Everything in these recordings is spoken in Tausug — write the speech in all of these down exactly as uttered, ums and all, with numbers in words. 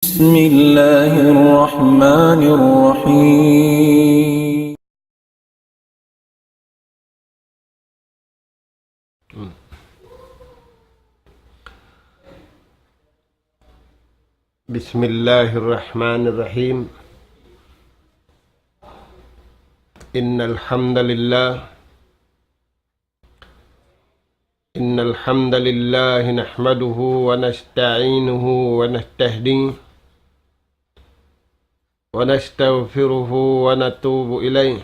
بسم الله الرحمن الرحيم. بسم الله الرحمن الرحيم. إن الحمد لله إن الحمد لله نحمده ونستعينه ونستهديه ونستغفره ونتوب إليه،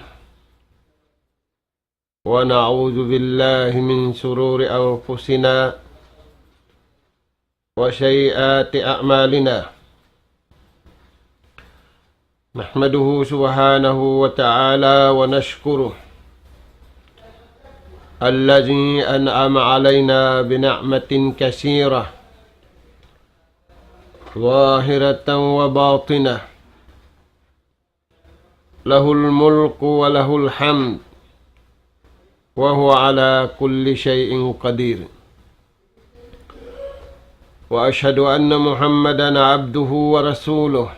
ونعوذ بالله من شرور أنفسنا وسيئات أعمالنا. نحمده سبحانه وتعالى ونشكره الذي أنعم علينا بنعمة كثيرة ظاهرة وباطنة، له الملك وله الحمد، وهو على كل شيء قدير. وأشهد أن محمدا عبده ورسوله،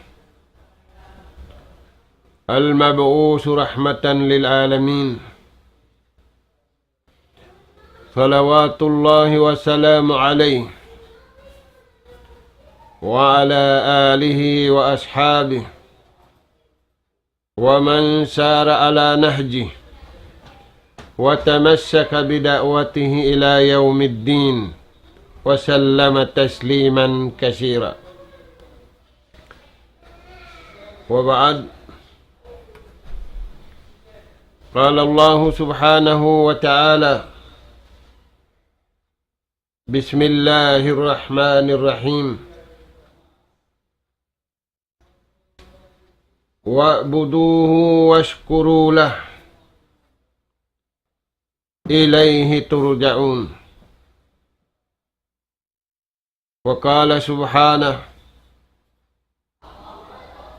المبعوث رحمة للعالمين، صلوات الله وسلامه عليه وعلى آله وأصحابه ومن سار على نهجه وتمسك بدعوته إلى يوم الدين، وسلم تسليما كثيرا. وبعد، قال الله سبحانه وتعالى: بسم الله الرحمن الرحيم. واعبدوه واشكروا له إليه ترجعون. وقال سبحانه: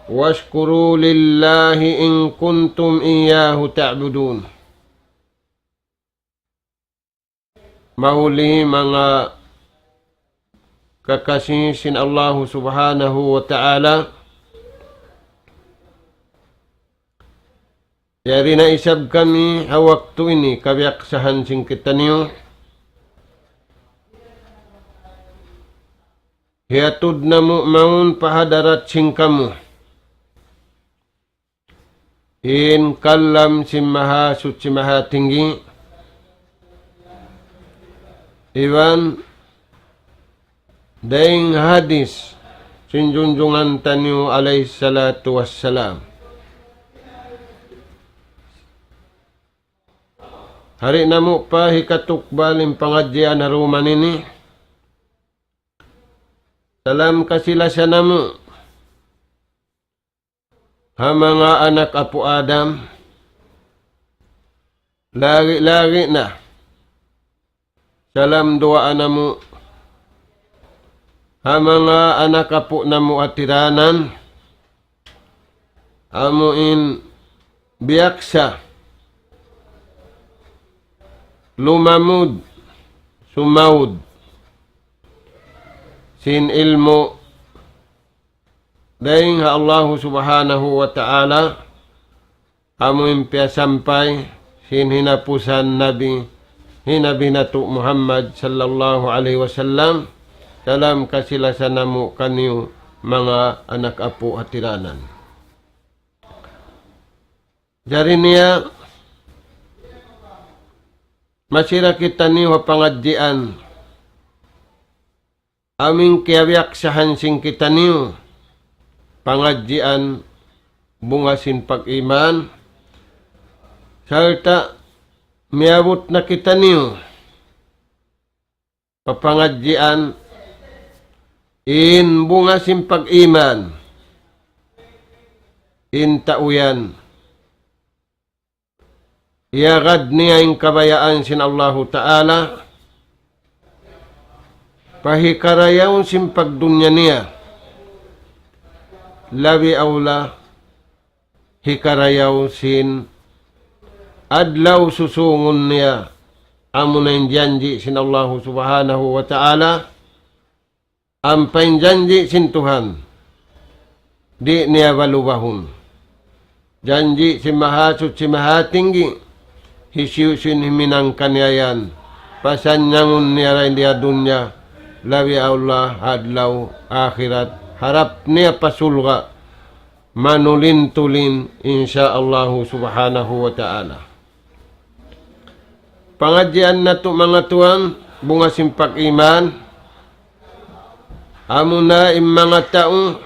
واشكروا لله إن كنتم إياه تعبدون. Mahuli manga kakasi sin Allahu Subhanahu wa Ta'ala, yari na isab kami ha waktu ini kabiyaksahan sin kitaniyu. Hiyatud namu' mawn pa hadarat sin kamu in kalam sin Mahasuchi Mahatinggi, iban dayng hadis sin junjungan taniyu alayhi salatu wassalam. Hari namu' pa hikatukbal in pangadjian ha dum ini, salam kasi-lasa namu' ha manga anak apu' Adam, lagi'-lagi' na salam duwaa namu' ha manga anak apu' namu' ha tiranan, amu in biyaksa lumamud, sumawd sin ilmu' dayng ha Allahu Subhanahu wa Ta'ala, amu in piyasampay sin hinapusan Nabi, hi Nabi natu' Muhammad sallallahu alayhi wasallam, salam kasi-lasa namu' kaniyu manga anak apu' ha tiranan. Jari niya, masi ra kitaniyu ha pangadjian amu in kiyabiyaksahan sin kitaniyu, pangadjian bunga sin pag-iman, sarta' miyabut na kitaniyu pa pangadjian in bunga sin pag-iman, in tau yan iyagad niya in kabayaan sin Allahu Ta'ala pa hikarayaw sin pagdunya niya, labi awla hikarayaw sin adlaw susūngun niya, amuna in janji' sin Allahu Subhanahu wa Ta'ala, ampa in janji' sin Tuhan, di' niya balubahun. Janji' sin Mahasuchi Mahatinggi, hisiyu-siyu in himinang kaniya yan, pasanyangun niya dayn di ha dunya, labi awla adlaw akhirat, harap niya pa surga', manulin-tulin, insya Allahu subhanahu wa ta'ala. Pangadjian natu' manga tuwan, bunga sin pag-iman, amuna in manga tau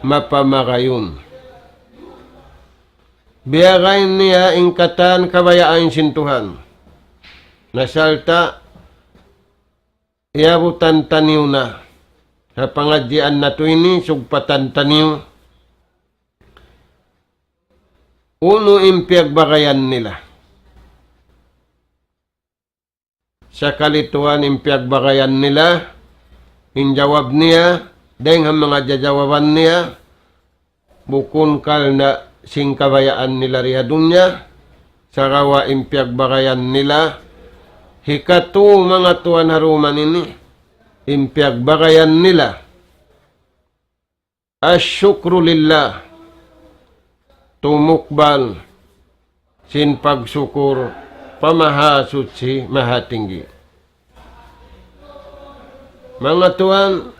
mapamagayun. Biyagayn niya in katan kabayaan sin Tuhan. Na sarta' iyabutan taniyu na. Ha pangadjian natu' ini, sugpatan taniyu unu in piyagbagayan nila. Sakali tuwan in piyagbagayan nila, in jawab niya, dayng ha manga jajawaban niya, bukun karna' sin kabayaan nila di ha dunya, sagawa' in piyagbagayan nila, hikatu manga tuwan ha dunya ini, in piyagbagayan nila, الشكر لله. Tumukbal sin pagsukur pa Mahasuchi Mahatinggi. Manga tuwan,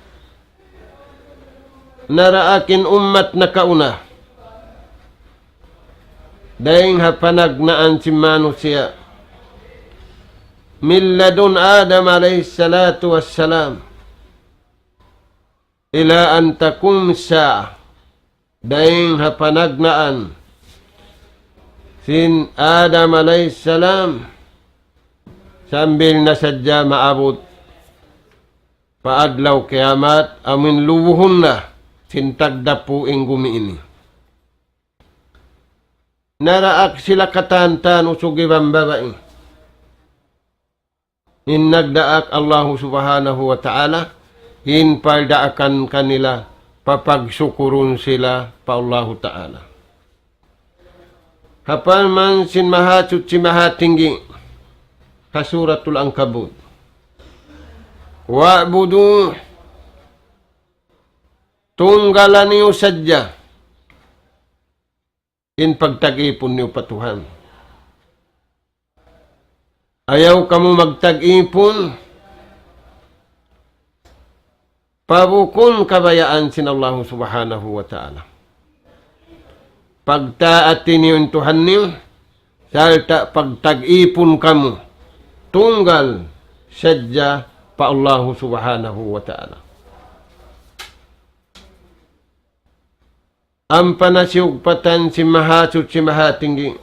naraak in ummat nakauna, dayng ha panagnaan sin manusiya', من لدن آدم عليه الصلاة والسلام إلى أن تقوم الساعة. Dayng ha panagnaan sin Adam alayhi salam, sambil na sadja maabut pa adlaw kiyamat, amuin lubuhun na sin tagdapu in gumi ini. Naraak sila katan-katan usug iban babai. In nagdaak Allahu Subhanahu wa Ta'ala, in pagdaakan kanila, papagsukurun sila pa Allahu Ta'ala. Ha parman sin Mahasuchi Mahatinggi, ha Suratul Ankabut. وَاعْبُدُوا, tunggala niyu sadja in pagtag-ipun niyu pa Tuhan. Ayaw kamu magtag-ipun pa bukun kabayaan sin Allahu Subhanahu wa Ta'ala. Pagtaati niyu in Tuhan niyu, sarta' pagtag-ipun kamu tunggal sadja pa Allahu Subhanahu wa Ta'ala. Ampa na siyugpatan sin Mahasuchi Mahatinggi.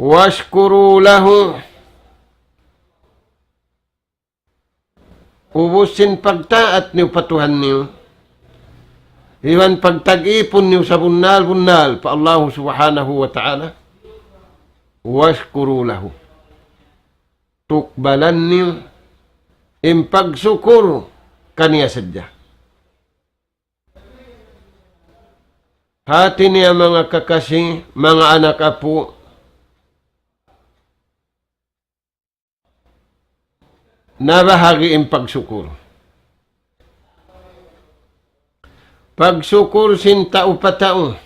وَاشْكُرُوا لَهُ. Ubus sin pagtaat niyu pa Tuhan niyu, iban pagtag-ipun niyu sabunnal-bunnal pa Allahu Subhanahu wa Ta'ala, وَاشْكُرُوا لَهُ. Tukbalan niyu in pagsukur kaniya sadja. Hati niya manga kakasi, manga anak apu', nabahagi' in pagsukur. Pagsukur sin tau pa tau.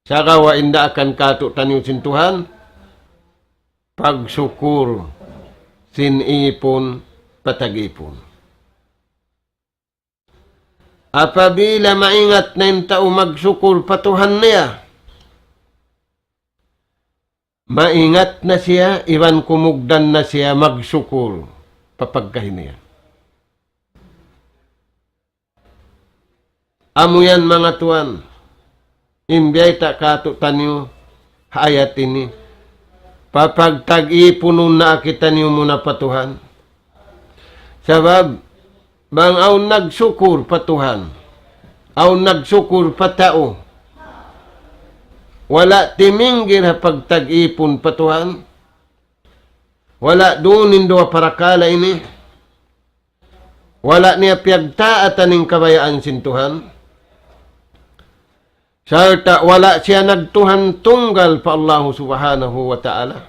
Sagawa' in daakan kātu'niyu sin Tuhan, pagsukur sin ipun pa tag-ipun. Apabila maingat na in tau magsukur pa Tuhan niya, maingat na siya, iban kumugdan na siya magsukur pa pagkahi niya. Amu yan, manga tuwan, in biyayta' kātu'niyu ha ayat ini, papagtag-ipunun na kitaniyu muna pa Tuhan. Sabab, bang awn nagsukur pa Tuhan, awn nagsukur pa tau, wala' timinggil ha pagtag-ipun pa Tuhan, wala' duun in duwa parakala' ini, wala' niya piyagtaatan in kabayaan sin Tuhan, sarta' wala' siya nagtuhan tunggal pa Allahu Subhanahu wa Ta'ala.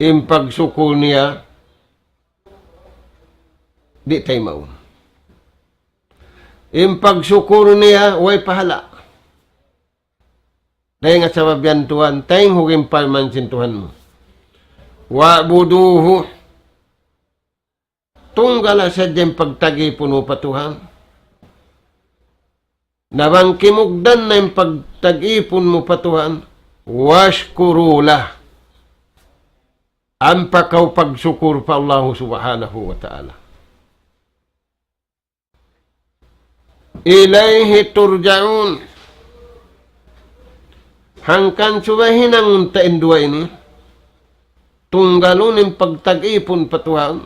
In pagsukur niya, Di' taymaun. In pagsukur niya, way pahala. Dayn ha sabab yan Tuhan, taymaun in parman sin Tuhan mu. وَاعْبُدُوهُ. Tunggala sadja in pagtag-ipun mu pa Tuhan. Na bang kimugdan na in pagtag-ipun mu pa Tuhan, وَاشْكُرُوا لَهُ. Ampa kaw pagsukur pa Allahu Subhanahu wa Ta'ala. إِلَيْهِ تُرْجَعُونَ. Hangkan subay hinangun ta in duwa ini. Tunggalun in pagtag-ipun pa Tuhan.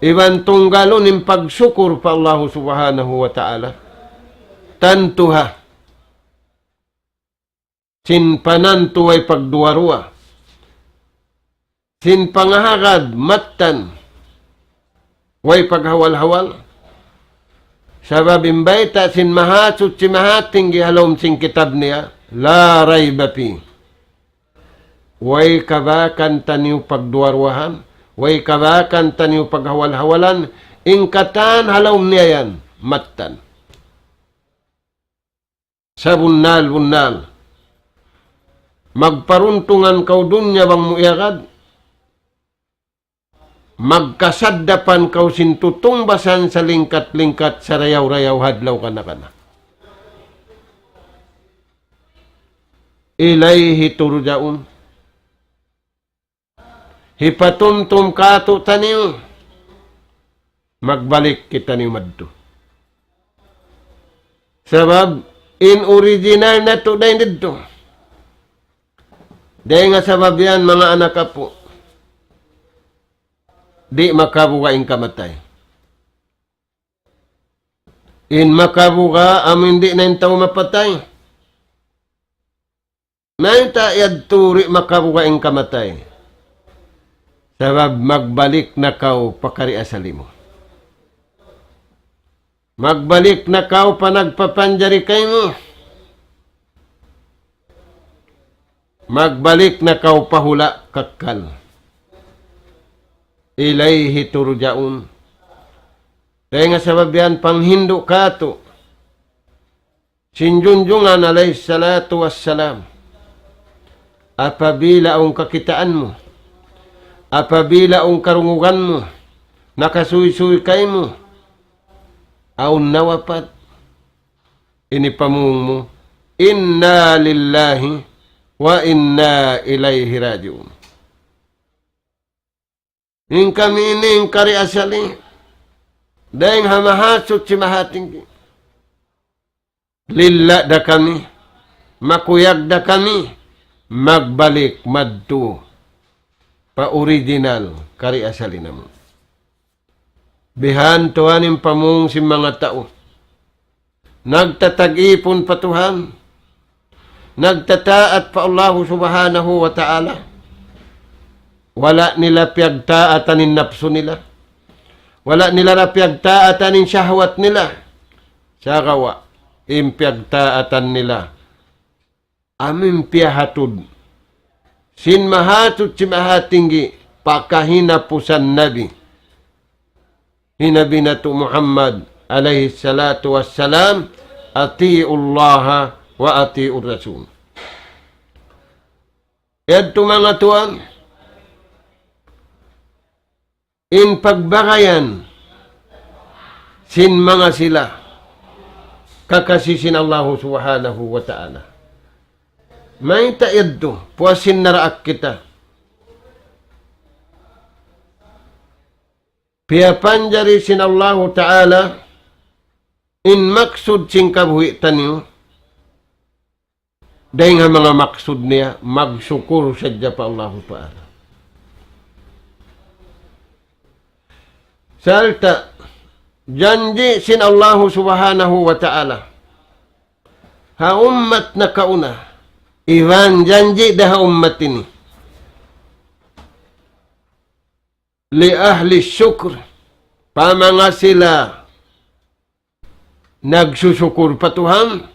Iban tunggalun in pagsukur pa Allahu Subhanahu wa Ta'ala. Tantu ha. Sin panantu way pagduwa-ruwa. Sin pangahagad mattan. Way paghawal-hawal. Sabab in bayta' sin Mahasuchi Mahatinggi ha lawm sin kitab niya, لَا رَيْبَ فِيهِ. Way kabakan taniyu pagduwa-ruwahan, way kabakan taniyu paghawal-hawalan, in katan ha lawm niya yan, mattan. Sabunnal-bunnal. Magparuntungan kaw dunya bang mu iyagad. Magkasaddapan kaw sin tutungbasan salingkat-lingkat sarayaw-rayaw ha adlaw kana-kana. إِلَيْهِ تُرْجَعُونَ. Hipatumtum kātu'niyu, magbalik kitaniyu madtu. Sabab in original natu' dayn didtu. Dayn ha sabab yan, manga anak apu', di' makabuga' in kamatay. In makabuga' amu in di' na in tau mapatay. Mayta' yadtu di' makabuga' in kamatay? Sabab magbalik na kaw pa kari asali mu. Magbalik na kaw pa nagpapanjari kaymu. Magbalik na kaw pa hula' kakkal. إِلَيْهِ تُرْجَعُونَ. Dayn ha sabab yan panghindu' kātu'. Sin Junjungan alayhi salatu wassalam, apabila awn kakitaan mu, apabila awn karungugan mu, nakasuysuy kaymu, awn nawapat, ini pamung mu, إِنَّا لِلَّهِ وَإِنَّا إِلَيْهِ رَاجِعُونَ. In kami ini, in kari asali, dayn ha Mahasuchi Mahatinggi. Lilla' da kami, makuyag da kami, magbalik madtu pa original kari asali namu'. Bihan tuwan in pamung sin manga tau. Nagtatag-ipun pa Tuhan. Nagtataat pa Allahu Subhanahu wa Ta'ala. Wala' nila piyagtaatan in napsu nila. Wala' nila ra piyagtaatan in shahwat nila. Sagawa', in piyagtaatan nila amu in piyahatud sin Mahasuchi Mahatinggi pa kahinapusan nabi. Hi Nabi natu' Muhammad alayhi salatu wassalam, أَطِيعُوا اللَّهَ وَأَطِيعُوا الرَّسُولَ. Yadtu manga tuwan, in pagbagayan sin manga sila kakasi sin Allahu Subhanahu wa Ta'ala. Mayta' yadtu, puas sin naraak kita. Piyapanjari sin Allahu Ta'ala in maksud sin kabuhi' taniyu. Dayn ha manga maksud niya, magsukur sadja pa Allahu Ta'ala. Sarta' janji' sin Allahu Subhanahu wa Ta'ala ha ummat nakauna, iban janji' da ha ummat ini. لِأَهْلِ الشُّكْرِ, pa manga sila nagsusukur pa Tuhan,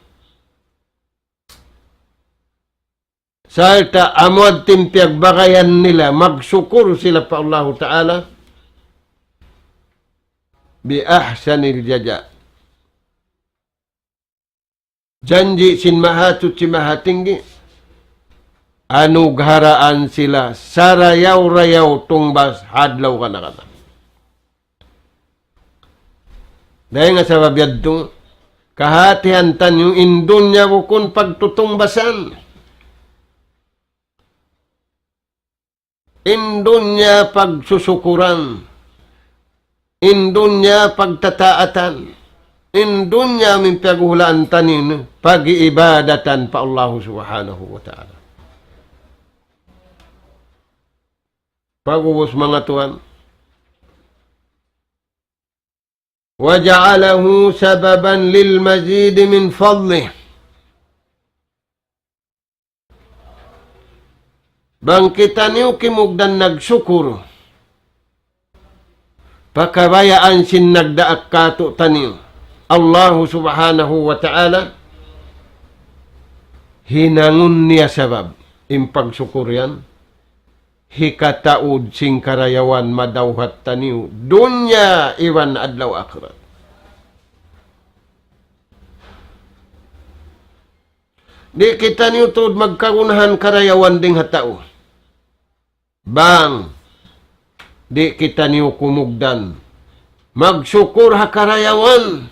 sarta' amu yadtu in piyagbagayan nila, magsukur sila pa Allahu Ta'ala. بأحسن الجزاء. Janji' sin Mahasuchi Mahatinggi, anugharaan sila sarayaw-rayaw tungbas ha adlaw kana-kana. Dayn ha sabab yadtu, kahatihan taniyu in dunya bukun pagtutungbasan. In dunya pagsusukuran. In dunya pagtataatan. In dunya amu in piyaghuhulaan taniyu pag-iibadatan pa Allahu Subhanahu wa Ta'ala. Pag'ubus, manga tuwan, وجعله سببا للمزيد من فضله. Bang kitaniyu kimugdan nagsukur pa kabayaan sin nagdaak kātu'niyu, Allahu Subhanahu wa Ta'ala, hinangun niya sabab in pagsukur yan, hikataud sin karayawan madawhat taniyu dunya iban adlaw akhirat. Di' kitaniyu tuud magkagunahan karayawan dayn ha tau. Bang di' kitaniyu kumugdan magsukur ha karayawan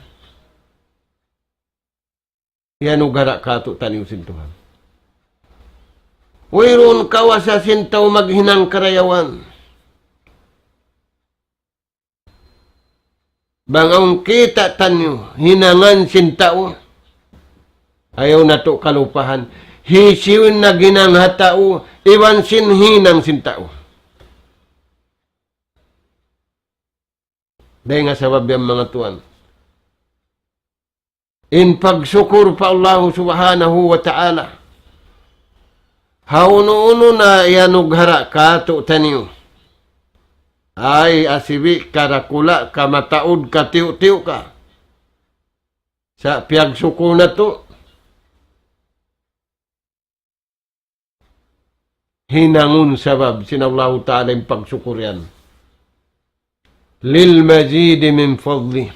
iyanugara' kātu'niyu sin Tuhan. Wayruun kawasa sin tau maghinang karayawan. Bang awn kita' taniyu hinangan sin tau, ayaw natu' kalupahan hisiyu in naghinang ha tau iban sin hinang sin tau. Dayn ha sabab yan, manga tuwan, in pagsukur pa Allahu Subhanahu wa Ta'ala ha unu-unu na iyanugara' kātu'niyu. Ay, asibi' ka, dakula' ka, mataud ka, tiyu'-tiyu' ka. Sa' piyagsukur natu', hinangun sabab sin Allahu Ta'ala in pagsukur yan. للمزيد من فضله.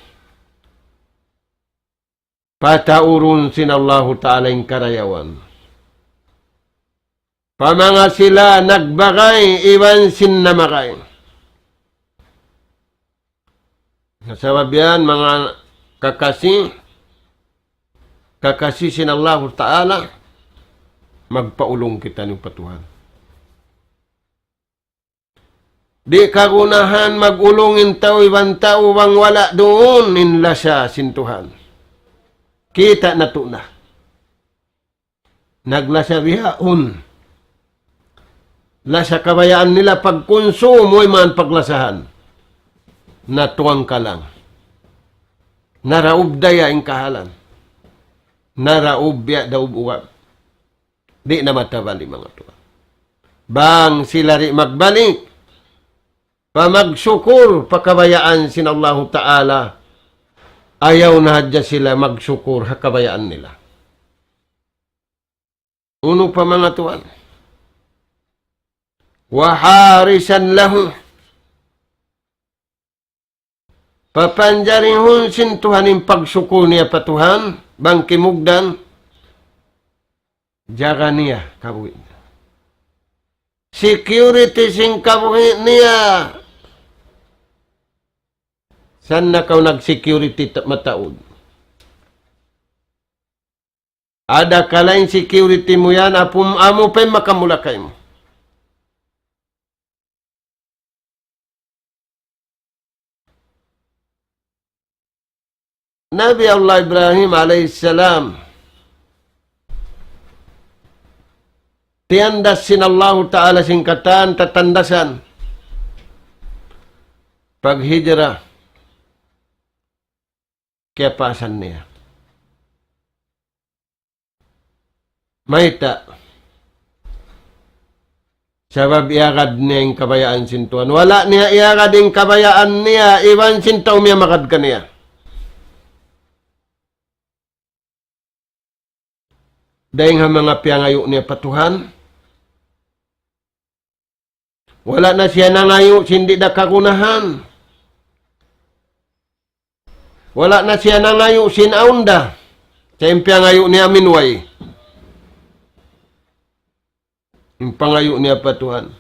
Pataurun sin Allahu Ta'ala in karayawan pa manga sila nagbagay iban sin namagay. Sabab yan, manga kakasi, kakasi sin Allahu Ta'ala, magpaulung kitaniyu pa Tuhan. Di' kagunahan mag-ulung in tau iban tau bang wala' duun in lasa sin Tuhan. Kita' natu' na. Naglasa bihaun. Lasa kabayaan nila pagkunsum, way man paglasahan. Natuwang ka lang. Naraub daya in kahalan. Naraub biya' daub uwab. Di' na matabali, manga tuwan. Bang sila di' magbalik pa magsukur pa kabayaan sin Allahu Ta'ala, ayaw na hadja sila magsukur ha kabayaan nila. Unu pa, manga tuwan? وحارسا له. Papanjarihun sin Tuhan in pagsukur niya pa Tuhan, bang kimugdan, jaga niya kabuhi'. Security sin kabuhi' niya. Sa' na kaw nag-security ta-, mataud. Ada kala in security mu yan, apum-, amu pa in makamula kaymu. Nabi Allah Ibrahim alayhi salam, tiyandas sin Allahu Ta'ala sin katan tatandasan paghijra. Kiyapasan niya. Mayta'? Sabab iyagad niya in kabayaan sin Tuhan. Wala' niya iyagad in kabayaan niya iban sin tau miyamagad kaniya. Dayng ha manga piyangayu' niya pa Tuhan, wala' na siya nangayu' sin di' da kagunahan. Wala' na siya nangayu' sin awn da. Sa' in piyangayu' niya amuin way. In pangayu' niya pa Tuhan.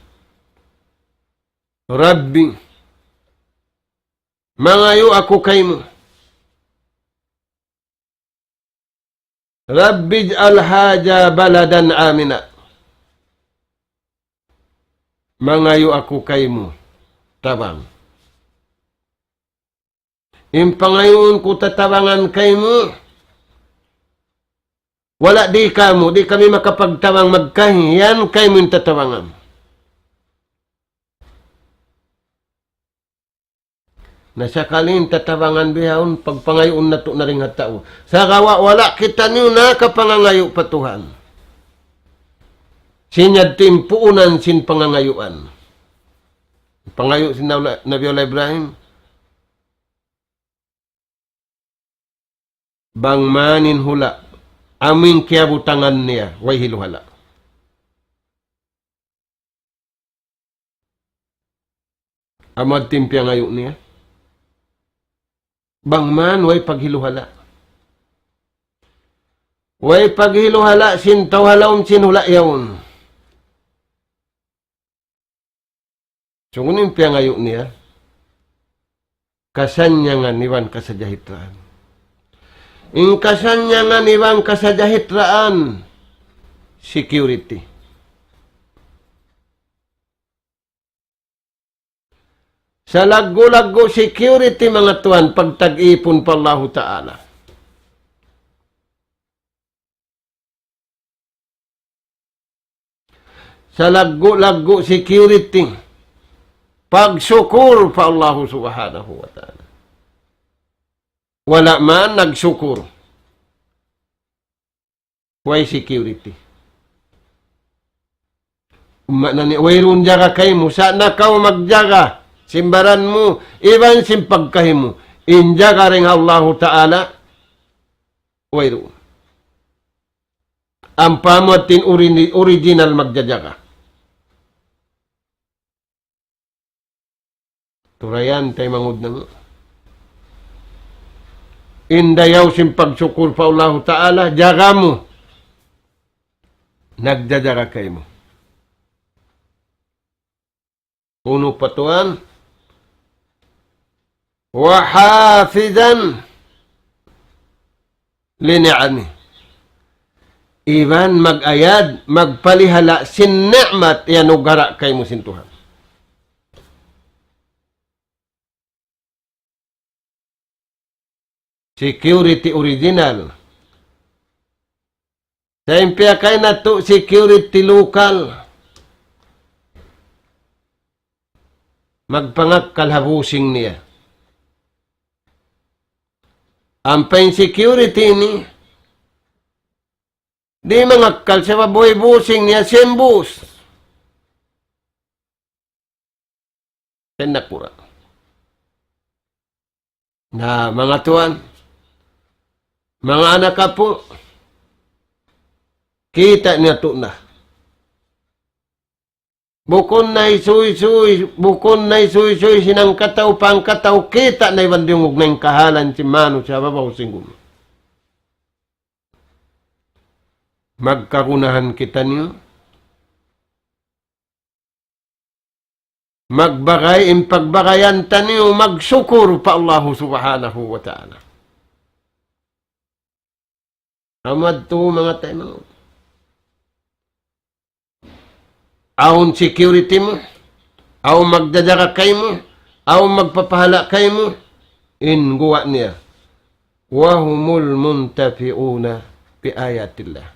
Rabbi, mangayu' aku kaymu. رب اجعل هذا بلدا آمنا. Mangayu' aku kaymu tabang. In pangayuun ku tatabangan kaymu, wala' di' kamu, di' kami makapagtabang magkahi, yan kaymu in tatabangan. Na sakali in tatabangan bihaun, pagpangayuun natu' na dayn ha tau. Sagawa' wala' kitaniyu nakapangangayu' pa Tuhan. Sin yadtu in puunan sin pangangayuan. Pangayu' sin Nabi Allah Ibrahim, bang man in hula', amuin kiyabutangan niya, way hiluhala'. Amu yadtu in piyangayu' niya. Bang man, way paghiluhala'. Way paghiluhala' sin tau ha lawm sin hula' yaun. Sungguh in piyangayu' niya, kasannyangan iban kasajahitraan. In kasannyangan iban kasajahitraan, security. Salaggu'-laggu' security, manga tuwan, pagtag-ipun pa Allahu Ta'ala. Salaggu'-laggu' security, pagsukur pa Allahu Subhanahu wa Ta'ala. Wala' man nagsukur, way security. Umma na ni, wayruun jaga kaymu, sa' na kaw magjaga sin baran mu, iban sin pagkahi mu. In jaga dayn ha Allahu Ta'ala, wayruun. Ampa amu yadtu in ori-, original magjajaga. Turayan, taymanghud namu'. In dayaw sin pagsukur pa Allahu Ta'ala, jaga mu. Nagjajaga kaymu. Unu pa tuwan? وحافظا لنعمه. Iban mag-ayad, magpalihala' sin ni'mat iyanugara' kaymu sin Tuhan. Security original. Sa' in piyakay natu' security local, magpangakkal ha busing niya. Ampa in security ini, di' mangakkal sabab way busing niya, simbus. Ten nakura'. Na, manga tuwan, manga anak apu', kita' niyu tuud na. Bukun na isuysuy, bukun na isuysuy sin hangkatau pa hangkatau, kita' na iban diyungug na in kahalan sin manusiya' ha babaw sin gumi. Magkagunahan kitaniyu. Magbagay, in pagbagayan taniyu, magsukur pa Allahu Subhanahu wa Ta'ala. Amu yadtu manga taymanghud. Awn security mu, awn magjajaga kaymu, awn magpapahala' kaymu, in guwa' niya. وهم المنتفعون بآيات الله.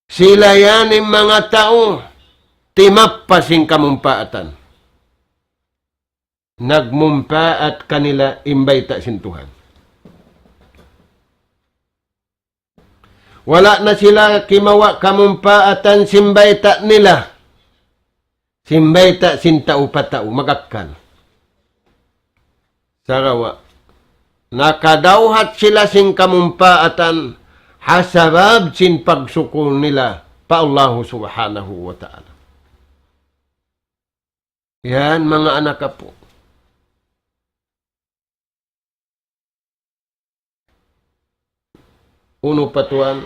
Sila yan in manga tau timappas sin kamumpaatan. Nagmumpaat kanila in bayta' sin Tuhan. Wala' na sila kimawa' kamumpaatan sin bayta' nila. Sin bayta' sin tau pa tau, mag-akkal. Sagawa', nakadawhat sila sin kamumpaatan, ha sabab sin pagsukur nila pa Allahu Subhanahu wa Ta'ala. Yan, manga anak apu'. Unu pa tuwan?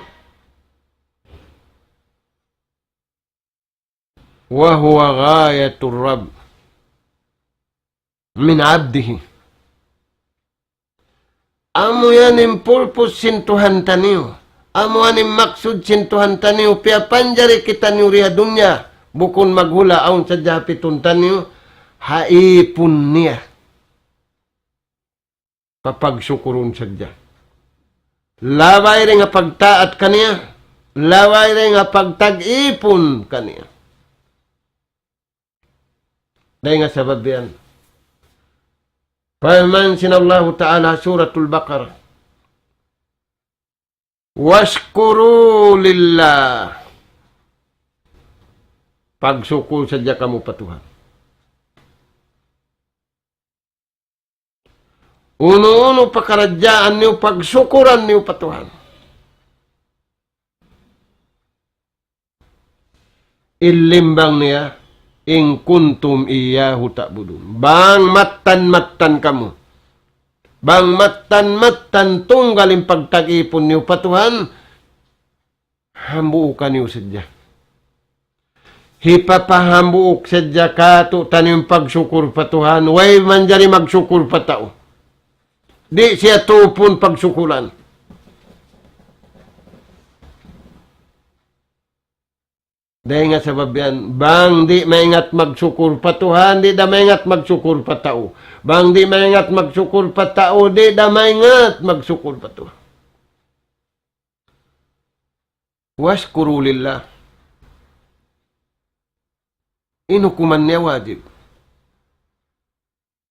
وهو غاية الرب من عبده. Amu yan in purpose sin Tuhan taniyu. Amu yan in maksud sin Tuhan taniyu. Piyapanjari kitaniyu dii ha dunya. Bukun maghula' awn sadja ha pitun taniyu. Ha ipun niya. Papagsukurun sadja. Labay dayn ha pagtaat kaniya. Labay dayn ha pagtag-ipun kaniya. Dayn ha sabab yan. Parman sin Allahu Ta'ala, Suratul Baqarah, واشكروا لله. Pagsukul sadja kamu pa Tuhan. Unu-unu pakaradjaan niyu, pagsukuran niyu pa Tuhan. In limbang niya, إن كنتم إياه تعبدون. Bang mattan-mattan kamu. Bang mattan-mattan tunggal in pagtag-ipun niyu pa Tuhan, hambuukan niyu sadja. Hipapahambuuk sadja kātu'niyu in pagsukur pa Tuhan, way manjari magsukur pa tau. Di' siya tupun pagsukulan. Dayn ha sabab yan, bang di' maingat magsukur pa Tuhan, di' da maingat magsukur pa tau. Bang di' maingat magsukur pa tau, di' da maingat magsukur pa Tuhan. واشكروا لله. In hukuman niya wajib.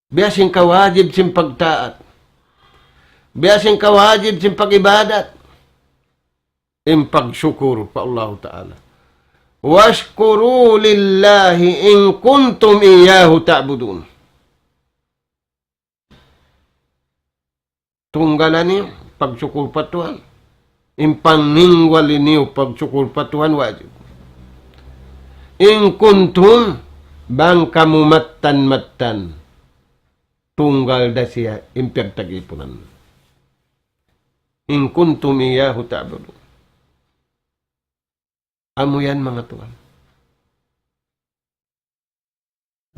Biya' sin kawajib sin pagtaat. Biya' sin kawajib sin pag-ibadat. In pagsukur pa Allahu Ta'ala. واشكروا لله إن كنتم إياه تعبدون. Tunggalan niyu pagsukur pa Tuhan. In pangningwali niyu pagsukur pa Tuhan wajib. إن كنتم, bang kamu mattan-mattan. Tunggal da siya in piyagtag-ipunan. إن كنتم إياه تعبدون. Amu yan, manga tuwan.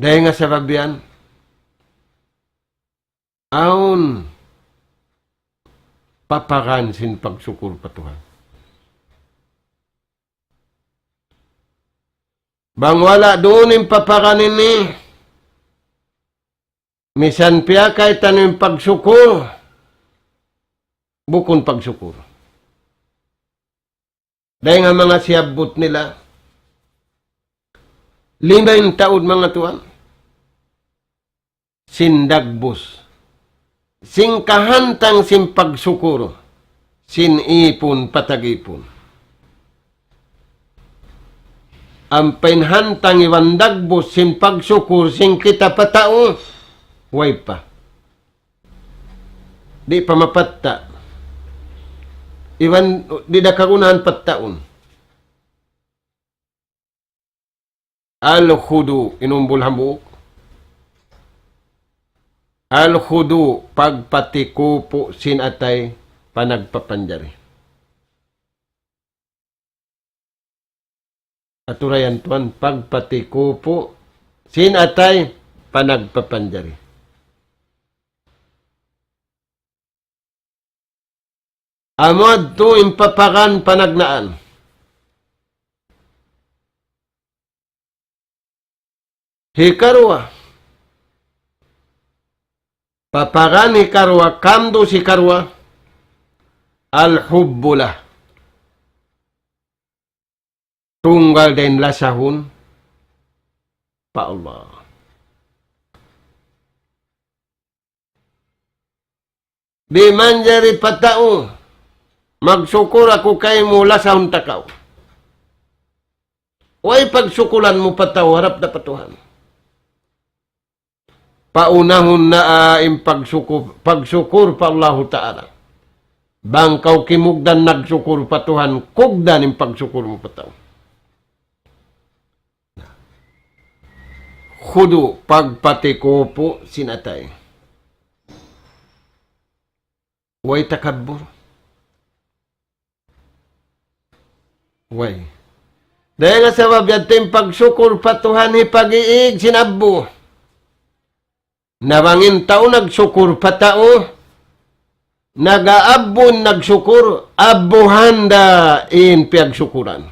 Dayn ha sabab yan, awn paparan sin pagsukur pa Tuhan. Bang wala' duun in paparan ini, misan piyakaitan in pagsukur, bukun pagsukur. Dayn ha manga siyabbut nila, lima in taud, manga tuwan, sin dagbus, sin kahantang sin pagsukur, sin ipun pa tag-ipun. Ampa in hantang iban dagbus sin pagsukur sin kita pa tau, way pa. Di' pa mapatta'. Iban di' da kagunahan pattaun. الخضوع, in umbul hambuuk. الخضوع, pagpatikupu' sin atay pa nagpapanjari. Aturayan tuwan, pagpatikupu' sin atay pa nagpapanjari. Amu yadtu in paparan panagnaan. Hikaruwa. Paparan hikaruwa, kamdus hikaruwa, الحب له. Tunggal da in lasahun pa Allah. Di' manjari pa tau, magsukur aku kaymu, lasahun ta kaw. Way pagsukulan mu pa tau, harap da pa Tuhan. Paunahun na in pagsukur, pagsukur pa Allahu Ta'ala. Bang kaw kimugdan nagsukur pa Tuhan, kugdan in pagsukur mu pa tau. Khudu', pagpatikupu' sin atay. Way takabbur. Way. Dayn ha sabab yadtu in pagsukur pa Tuhan hipag-iig sin abbu. Na bang in tau nagsukur pa tau, nag-aabbu in nagsukur, abbuhan da in piyagsukuran.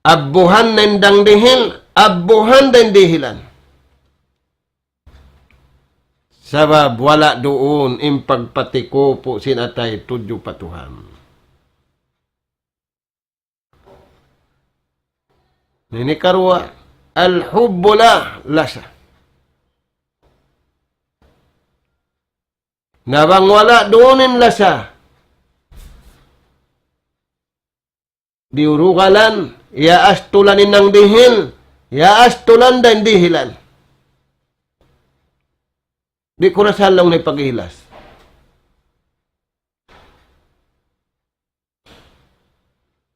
Abbuhan da in dihil, abbuhan da in dihilan. Sabab wala' duun in pagpatikupu sin atay tudju pa Tuhan. Ini karuwa, al-hubbu la lasa. Na bang wala' duun in lasa, diyurugalan, iyaastulan in nangdihil, iyaastulan da in dihilan. Di' ku rasahan laung niya pag-ihlas.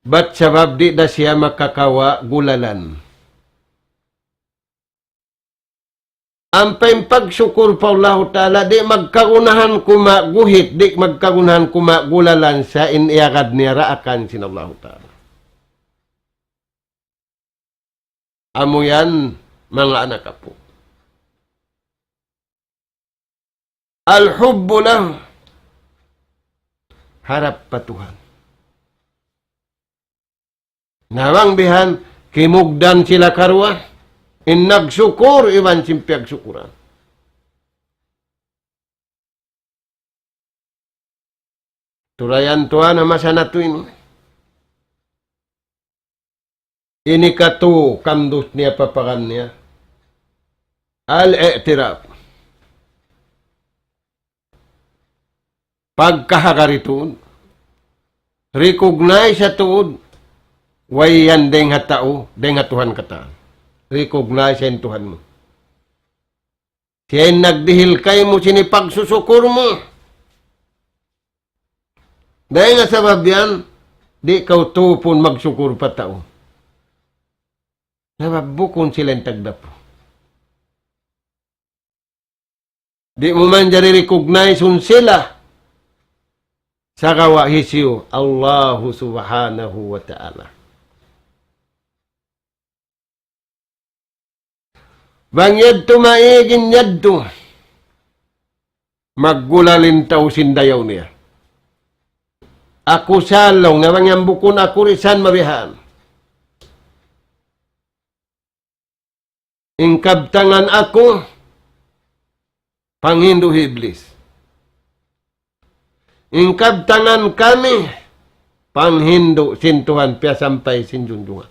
Bat sabab di' da siya makakawa' gulalan. Ampa in pagsukur pa Allahu Ta'ala, di' magkagunahan kuma' guhit, di' magkagunahan kuma' gulalan sa in iyagad niya daakan sin Allahu Ta'ala. Amu yan, manga anak apu'. Al-hubbu lahu. Harap pa Tuhan. Na bang bihan, kimugdan sila karuwa, in nagsukur iban sin piyagsukuran. Tulayan tuwan ha masa natu' ini. Ini katu' kandus niya paparan niya. Al-i'tiraf. Pagkahagad tuud. Recognize ha tuud. Way yan dayng ha tau, dayng ha Tuhan katan. Recognize in Tuhan mu. Siya in nagdihil kaymu sin pagsusukur mu. Dayng ha sabab yan, di' kaw tupun magsukur pa tau. Sabab bukun sila in tagdapu. Di' mu manjari recognize-un sila. Sagawa' hisiyu, Allahu Subhanahu wa Ta'ala. Bang yadtu maig in yadtu, maggulal in tau sin dayaw niya. Aku sa laung niya, bang yan bukun aku, di' san mabihan. In kabtangan aku, panghindu' hi Iblis. In kabtangan kami, panghindu' sin Tuhan piyasampay sin junjungan.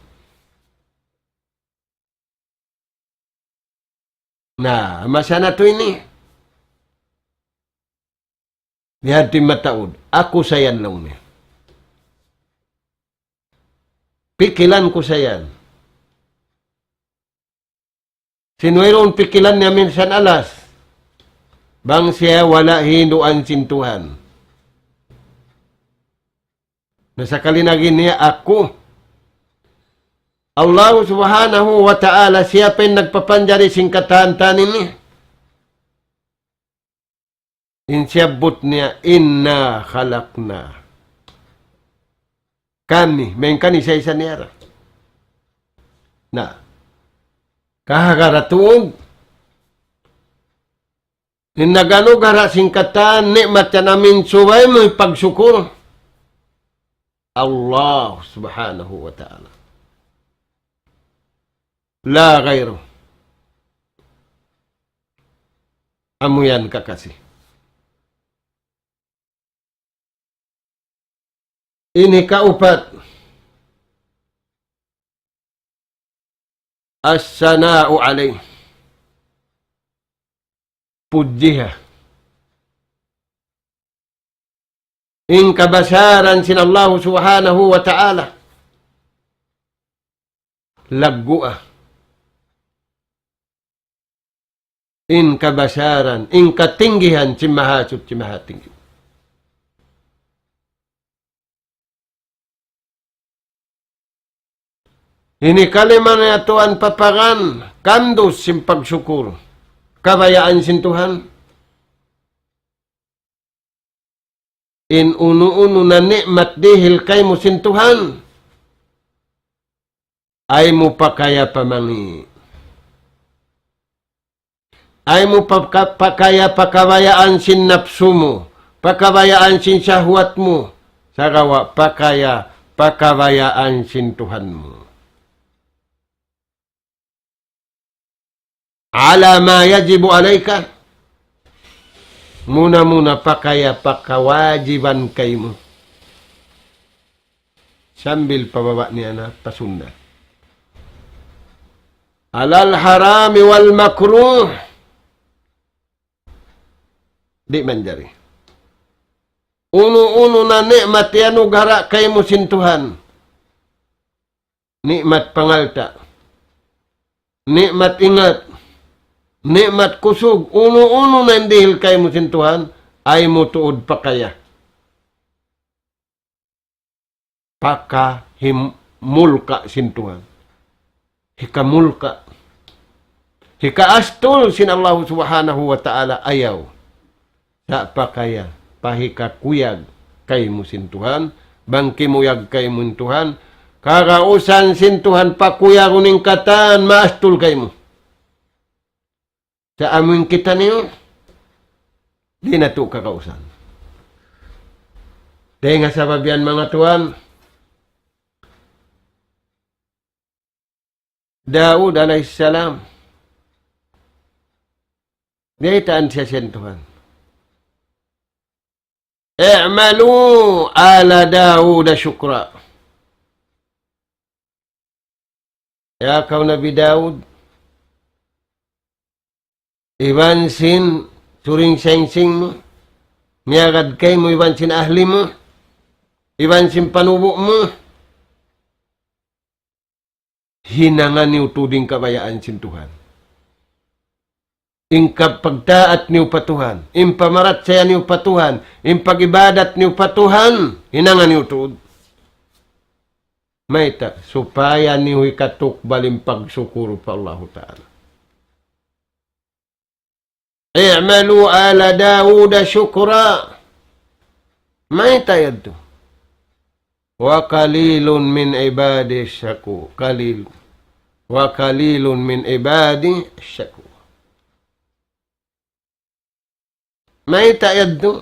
Na, masa natu' ini. Lihat di mataud. Aku sa yan laung niya. Pikilan ku sa yan. Sin wayruun pikilan niya minsan alas. Bang siya wala' hinduan sin Tuhan. Na sakali na gini aku. Allah Subhanahu wa Ta'ala, siya pa in nagpapanjari sin katan-katan ini. In siyabbut niya, "Inna khalaqna." Kami, main kami sa isa niya ra. Na, kahagad tuud, in nag-anugara sin katan ni'mat yan amin, subay mu pagsukur. Allah Subhanahu wa Ta'ala. La ghayru. Amu yan kakasi. Ini kaupat. As-sana'u alayh. Pudjiha. In kabasaran sin Allah Subhanahu wa Ta'ala. Laggua. In kabasaran, in katinggihan sin Mahasuchi Mahatinggi. Ini kalima niya tuwan paparan, kandus sin pagsukur. Kabayaan sin Tuhan. In unu-unu na ni'mat dihil kaymu sin Tuhan, ayaw mu pakaya pa mangi'. Ayaw mu paka-, pakaya pa kabayaan sin napsu mu, pa kabayaan sin sahwat mu, sagawa' pakaya pa kabayaan sin Tuhan mu. على ما يجب عليك. Muna-muna pakaya pa kawajiban kaymu. Sambil pa baba' niya na pa sunnat. على الحرام والمكروه. Di' manjari. Unu-unu na ni'mat iyanughara' kaymu sin Tuhan. Ni'mat pangalta'. Ni'mat ingat. Ni'mat kusug. Unu-unu na in dihil kaymu sin Tuhan, ayaw mu tuud pakaya. Pakahimulka' sin Tuhan. Hikamulka'. Hikaastul sin Allahu Subhanahu wa Ta'ala ayaw. Sa' pakaya, pahikakuyag kaymu sin Tuhan, bang kimuyag kaymu in Tuhan, kagausan sin Tuhan pakuyagun in katan maastul kaymu. Sa' amu in kitaniyu, di' natu' kagausan. Dayn ha sabab yan, manga tuwan, Daud alayhis salam, biyaytaan siya sin Tuhan. اعملوا آل داود شكرا. Ya kaw Nabi Daud, iban sin suring-singsing mu, miyagad kaymu iban sin ahli mu, iban sin panubu' mu, hinanga niyu tuud in kabayaan sin Tuhan. In kapagtaat niyu pa Tuhan, in pamarachaya niyu pa Tuhan, in pag-ibadat niyu pa Tuhan, hinanga niyu tuud. Mayta', supaya niyu hikatukbal in pagsukur pa Allahu Ta'ala. اعملوا آل داود شكرا. Mayta' yadtu? وقليل من عبادي الشكور. قليل. وقليل من عبادي الشكور. Mayta' yadtu?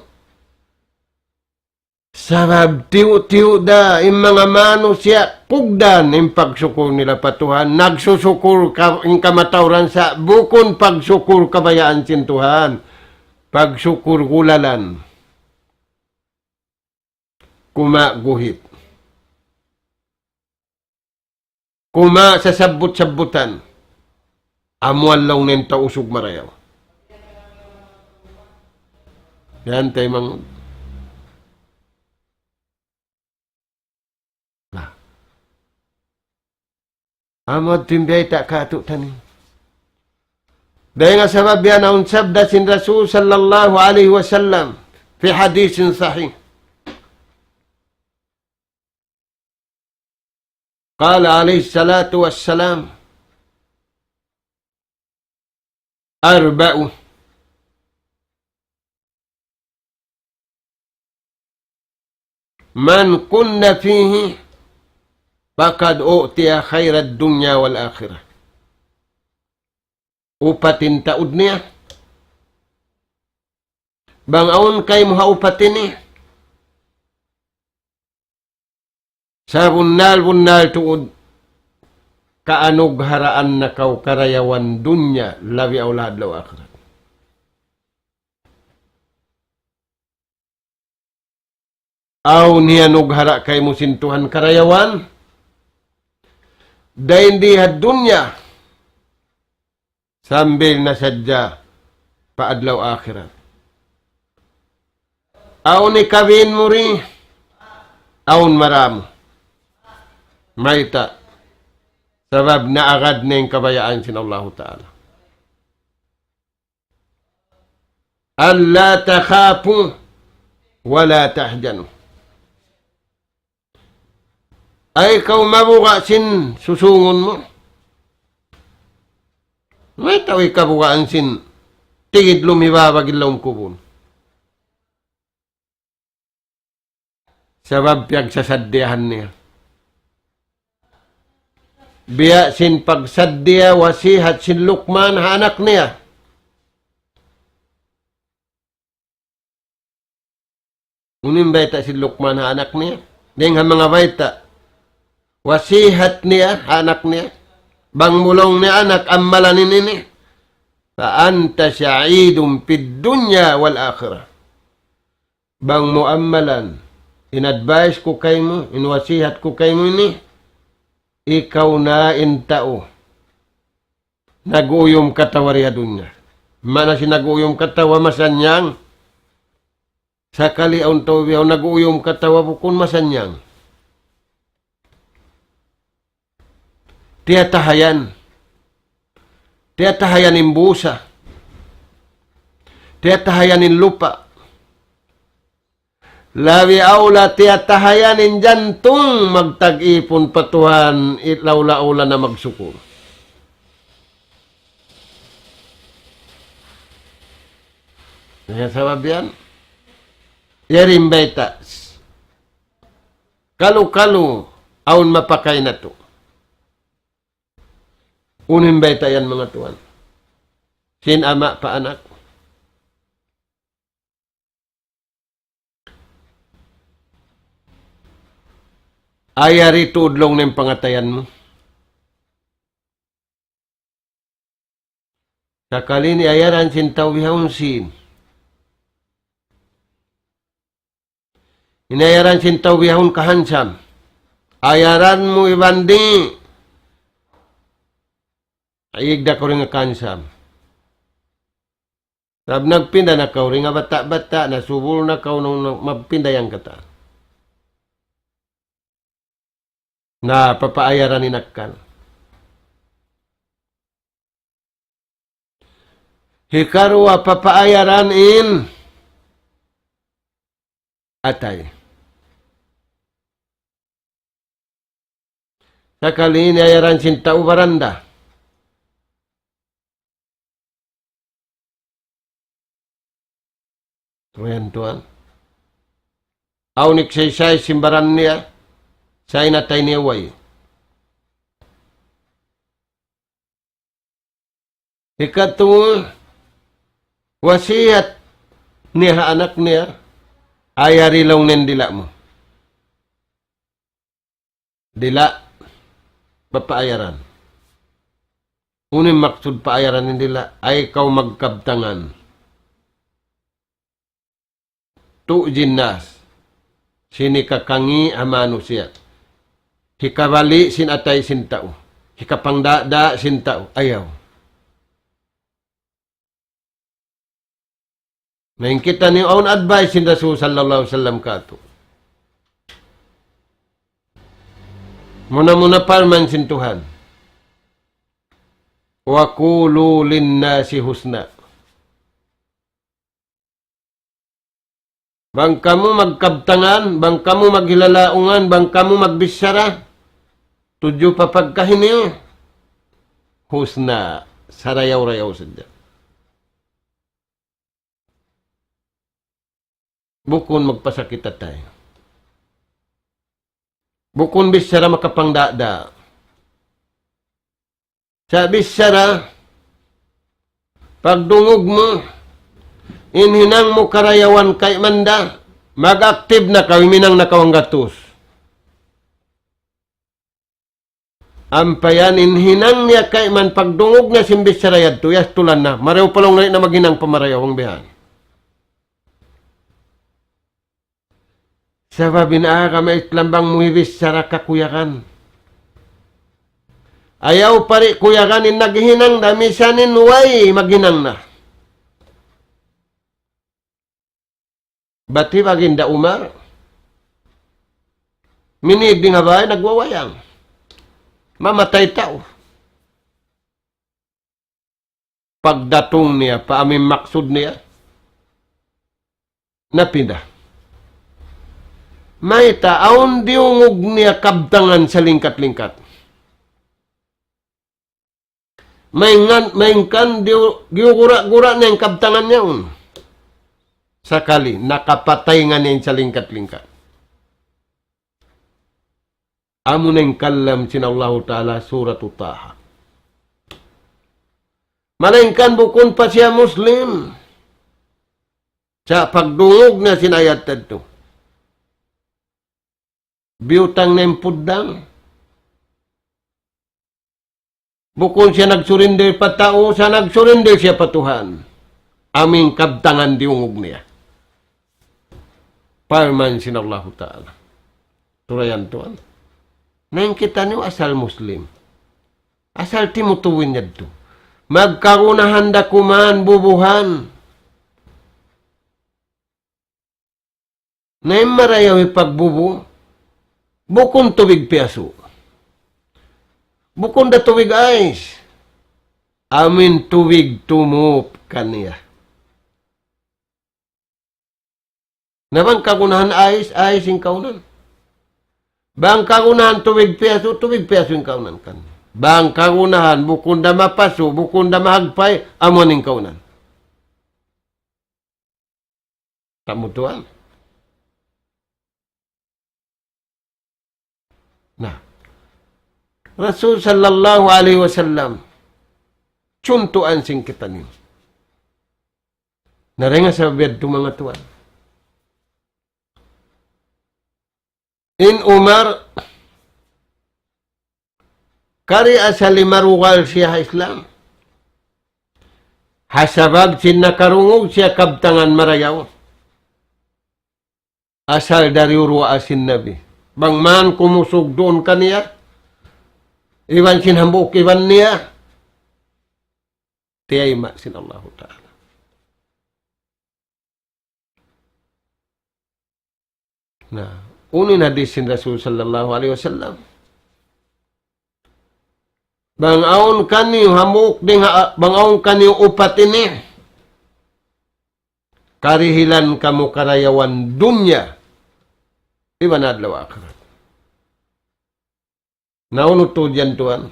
Sabab tiyu'-tiyu' da in manga manusiya' kugdan in pagsukur nila pa Tuhan. Nagsusukur ka, in kamatauran sa' bukun pagsukur kabayaan sin Tuhan. Pagsukur gulalan. Kuma' guhit. Kuma' sasabbut-sabbutan. Amu laung niya in tau usug marayaw. Yan, taymanghud. Na. Amu yadtu in biyayta' kātu'niyu. Dayn ha sabab yan awn sabda sin Rasul sallallahu alayhi wasallam في حديث صحيح. قال عليه الصلاة والسلام: أربع من كن فيه فقد أعطي خير الدنيا والآخرة. Upat in taud niya. Bang awn kaymu ha upat ini, sabunnal-bunnal tuud kaanugharaan na kaw karayawan dunya, labi awla adlaw akhirat. Awn hiyanughara' kaymu sin Tuhan karayawan, dayn di ha dunya, sambil na sadja pa adlaw akhirat. Awn hikabin mu di, awn maramu. Mayta'? Sabab naagad na in kabayaan sin Allahu Ta'ala. ألا تخافوا ولا تحزنوا. Ayaw kaw mabuga' sin susungun mu. Mayta' way kabugaan sin tigid lumibabag in lawm kubul. Sabab piyagsasaddiyahan niya. Biya' sin pagsaddiya wasihat sin Luqman ha anak niya. Unu in bayta' sin Luqman ha anak niya? Dayng ha manga bayta'. Wasihat niya ha anak niya. Bang mu laung niya anak, amalan in ini. فأنت سعيد في الدنيا والآخرة. Bang mu amalan, in advice ku kaymu, in wasihat ku kaymu ini, ikaw na in tau nag-uyum katawa di ha dunya. Maana sin nag-uyum katawa, masannyang. Sakali awn tau bihaun nag-uyum katawa, bukun masannyang. Tiyatahayan. Tiyatahayan in busa. Tiyatahayan in lupa'. Labi awla tiyatahayan in jantung, magtag-ipun pa Tuhan, it laula-ula na magsukul. Hangkan sabab yan, yari in bayta'. Kalu-kalu, awn mapakay natu'. Unu in bayta' yan, manga tuwan? Sin ama' pa anak. Ayari tuud laung niya in pangatayan mu. Sakali ini ayaran sin tau bihaun sin. In ayaran sin tau bihaun kahansam. Ayaran mu iban di'. Ayig da kaw dayn ha kahansam. Sabab nagpinda na kaw dayn ha bata'-bata', nasubul na kaw nung, nung magpinda yan katan. Na, papaayaran in akkal. Hikaruwa, papaayaran in atay. Sakali ini ayaran sin tau baranda. Ayan tuwan. Awn nagsaysay sin baran niya, sa' in atay niya way. Hikatu, wasiyat niya ha anak niya, ayari laung niya in dila' mu. Dila', papaayaran. Unu in maksud paayaran in dila'? Ay kaw magkabtangan. تؤذي الناس. Sin hikakangi' ha manusiya'. Hikabali' sin atay sin tau. Hikapangdada' sin tau. Ayaw. Na in kitaniyu awn advice sin Rasul sallallahu alayhi wasallam katu'. Muna-muna parman sin Tuhan. وقولوا للناس حسنا. Bang kamu magkabtangan, bang kamu maghilalaungan, bang kamu magbichara, tudju pa pagkahi niyu, husna, sarayaw-rayaw sadja. Bukun magpasakit atay. Bukun bichara makapangdada. Sa' bichara, pagdungug mu, in hinang mu karayawan kayman da, mag-active na kaw, huminang na kaw hanggatus. Ampa yan in hinang niya kayman pagdungug niya sin bichara yadtu, yastulan na. Marayaw pa laung niya na maghinang pa marayaw bang bihan. Sabab in agama Islam bang mu hibichara kakuyagan. Ayaw pa di' kuyagan in naghinang da misan in way maghinang na. Bat hi Baginda Umar, minid dayn ha bay nagwawayang. Mamatay tau. Pagdatung niya, pa amu in maksud niya, napinda. Mayta', awn diyungug niya kabtangan salingkat-lingkat. Mayngan, maynkan diyu-, giyugura-gura niya in kabtangan niya yaun. Sakali, nakapatay ngani in salingkat-lingkat. Amu na in kalam sin Allahu Ta'ala, Suratu Taha. Malaingkan bukun pa siya Muslim. Sa' pagdungug niya sin ayat yadtu, biyutang niya in puddang. Bukun siya nag-surrender pa tau, sa' nag-surrender siya pa Tuhan. Amu in kabtangan diyungug niya. Parman sin Allahu Ta'ala. Turayan tuwan. Na in kitaniyu asal Muslim. Asal timutuwin yadtu. Magkagunahan da kuman bubuhan. Na in marayaw hipagbubu, bukun tubig piyasu'. Bukun da tubig ais. Amu in tubig tumup kaniya. Na bang kagunahan ais, ais in kaunan. Bang kagunahan tubig piyasu', tubig piyasu' in kaunan kan. Bang kagunahan bukun da mapasu', bukun da mahagpay, amu in kaunan. Kamu tuwan. Na, Rasul sallallahu alayhi wasallam, cuntuan sin kitaniyu. Na dayn ha sabab yadtu manga tuwan. In Umar, kari asal marugal siya ha Islam. Ha sabab sin nakarungug siya kabtangan marayaw. Asal dari uruwa sin Nabi. Bang man kumusug duun kaniya, iban sin hambuuk iban niya, tiyayma' sin Allahu Ta'ala. Na, unu in hadis sin Rasul sallallahu alayhi wasallam. Bang awn kaniyu hambuuk dayn ha, bang awn kaniyu upat ini, karihilan kamu karayawan dunya iban adlaw akhirat. Na unu tuud yan tuwan?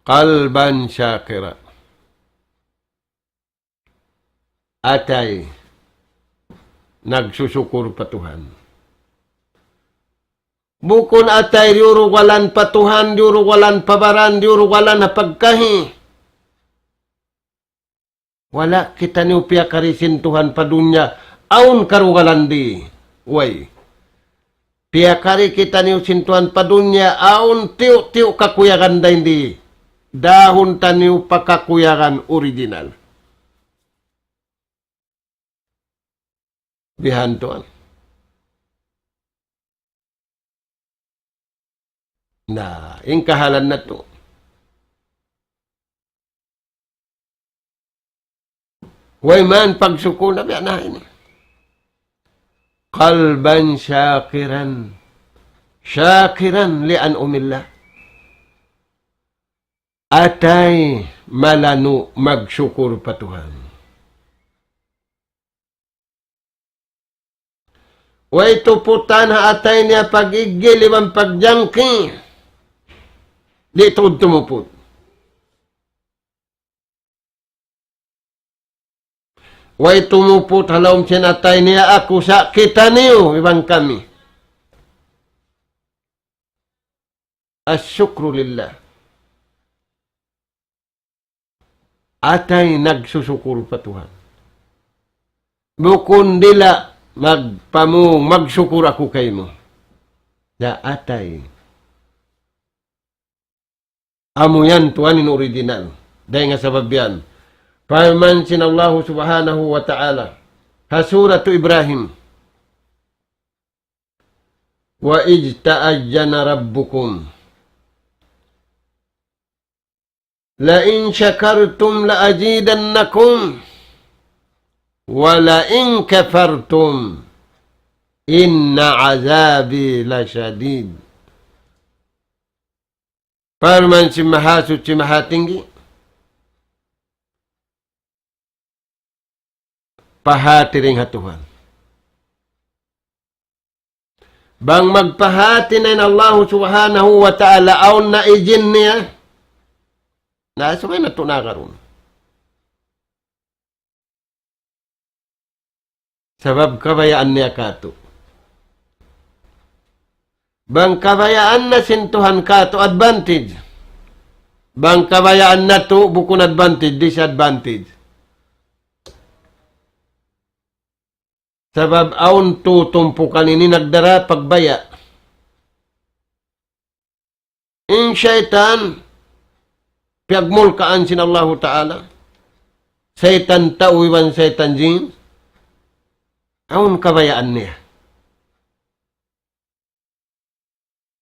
Qalban shakira. Atay nagsusukur pa Tuhan. Bukun atay diyurugalan pa Tuhan, diyurugalan pa baran, diyurugalan ha pagkahi. Wala' kitaniyu piyakari sin Tuhan pa dunya, awn karugalan di. Way. Piyakari kitaniyu sin Tuhan pa dunya, awn tiyu'-tiyu' kakuyagan dayn di. Dahun taniyu pa kakuyagan original. Bihan tuwan. Na, in kahalan natu'. Way man pagsukul na biya' na ini. Qalban shakiran. Shakiran li an'umillah. Atay malanu' magsukur pa Tuhan. Way tuputan ha atay niya pag-iggil iban pagjangki. Di' tuud tumuput. Way tumuput ha lawm sin atay niya aku sa' kitaniyu iban kami. Ash-shukru lillah. Atay nagsusukur pa Tuhan. Bukun dila' magpamung, magsukur aku kaymu. Na atay. Amu yan tuwan in original. Dayn ha sabab yan. Parman sin Allahu subhanahu wa ta'ala. Ha Suratu Ibrahim. وإذ تأذن ربكم لئن شكرتم لأزيدنكم ولئن كفرتم إن عذابي لشديد. Parman sin Mahasuchi Mahatinggi, pahāti dayn ha Tuhan. Bang magpahāti na in Allahu subhanahu wa ta'ala awn na ijin niya, na subay natu' na karun. Sabab kabayaan niya katu'. Bang kabayaan na sin Tuhan katu' advantage. Bang kabayaan natu' bukun advantage, disadvantage. Sabab awn tutumpukan ini nagdara pagbaya'. In saytan, piyagmulkaan sin Allahu Ta'ala. Saytan tau iban saytan jin. Awn kabayaan niya.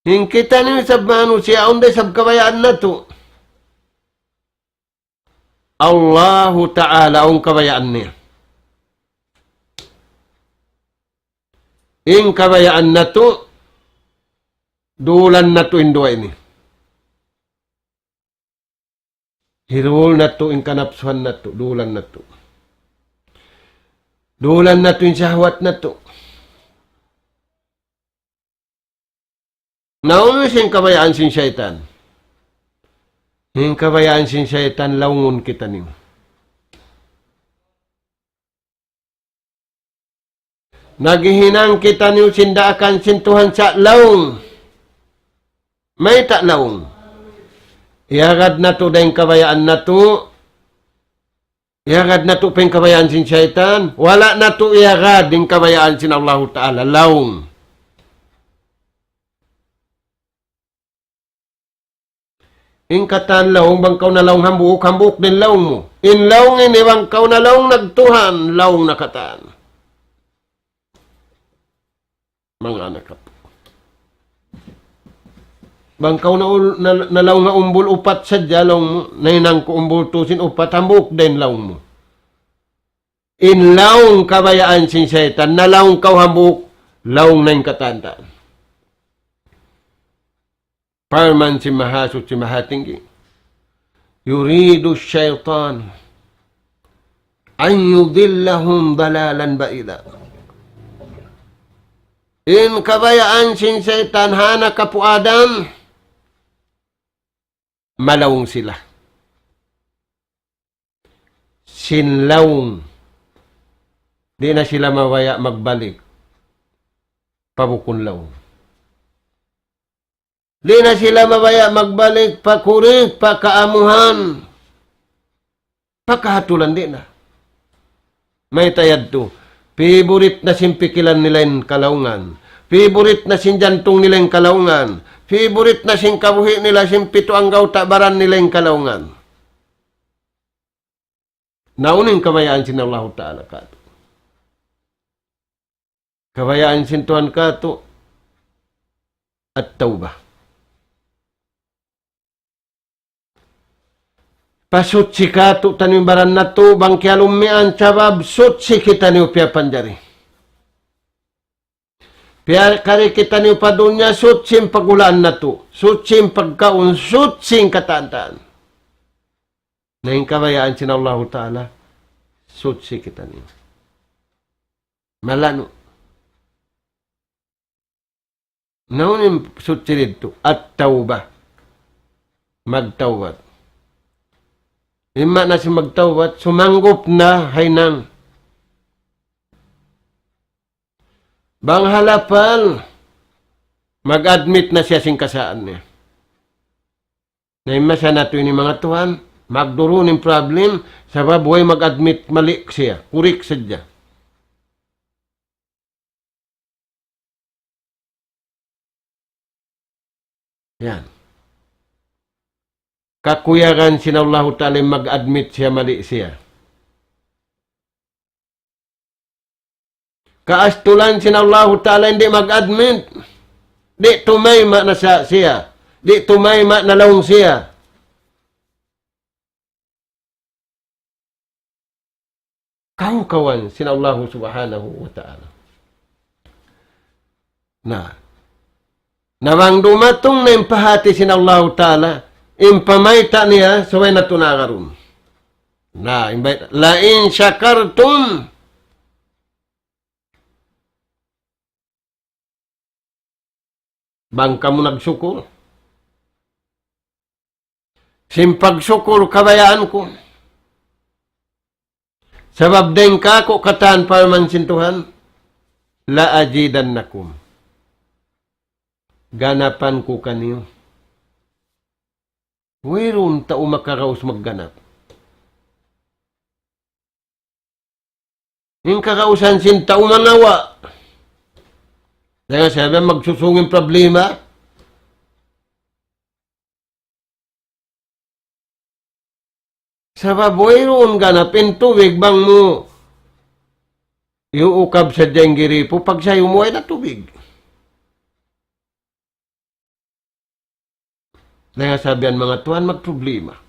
In kitaniyu isab manusiya', awn da isab kabayaan natu'. Allahu Ta'ala awn kabayaan niya. In kabayaan natu', dulan natu' in duwa ini. Hirul natu' in kanapsuhan natu', dulan natu'. Dulan natu' in shahwat natu'. Na unu sin kabayaan sin saytan? In kabayaan sin saytan, laungun kitaniyu. Naghihinang kitaniyu sin daakan sin Tuhan sa' laung. Mayta' laung? Iyagad natu' da in kabayaan natu'. Iyagad natu' pa in kabayaan sin saytan. Wala' natu' iyagad in kabayaan sin Allahu Ta'ala. Laung. In katan laung, bang kaw nalaung hambuuk, hambuuk da in laung mu. In laung ini bang kaw nalaung nagtuhan, laung na katan. Manga anak aku. Bang kaw na, na, nalaung ha umbul upat sadja laung mu, nahinang ku umbul tusin upat, hambuuk da in laung mu. In laung kabayaan sin saytan, nalaung kaw hambuuk, laung na in katan ta. Parman sin Mahasuchi Mahatinggi, يريد الشيطان أن يضلهم ضلالا بعيدا. In kabayaan sin saytan ha anak apu' Adam, malaung sila. Sin laung, di' na sila mabaya' magbalik pa bukun laung. Di' na sila mabaya' magbalik pa kurik, pa kaamuhan, pa kahatulan, di' na. Mayta' yadtu? Favorite na sin pikilan nila in kalaungan. Favorite na sin jantung nila in kalaungan. Favorite na sin kabuhi' nila, sin pitu anggawta' baran nila in kalaungan. Na unu in kabayaan sin Allahu Ta'ala katu'? Kabayaan sin Tuhan katu', at-tawbah. Pasuchi katu' taniyu baran natu', bang kiyalummian, sabab suchi kitaniyu piyapanjari. Piyakari kitaniyu pa dunya, suchi in paghulaan natu', suchi in pagkaun, suchi in katan-katan. Na in kabayaan sin Allahu Ta'ala, suchi kitaniyu. Malanu'. Na unu in suchi didtu? At-tawbah. Magtawbat. In maana sin magtawbat, sumanggup na haynang. Bang ha lapal, mag-admit na siya sin kasaan niya. Na in masa natu' ini manga tuwan, magdurun in problem, sabab way mag-admit mali siya, kurik sadja. Yan. Kakuyagan sin Allahu Ta'ala in mag-admit siya mali siya. Kaastulan sin Allahu Ta'ala in di' mag-admit. Di' tumayma' na sa siya. Di' tumayma' na laung siya. Kawkawan sin Allahu Subhanahu wa Ta'ala. Na, na bang dumatung na in pahāti sin Allahu Ta'ala, in pamayta' niya, subay natu' na agarun. Na, in bayt, لئن شكرتم, bang kamu nagsukur. Sin pagsukur kabayaan ku. Sabab dayn kāku' katan parman sin Tuhan, لأزيدنكم. ganapan ku kaniyu. Wayruun tau makaraus magganap. In karausan sin tau mangawa'. Dayn ha sabab magsusung in problema. Sabab wayruun ganap in tubig bang mu iyuukab sadja in giripu, pagsayum way na tubig. Dayn ha sabab yan manga tuwan magproblema.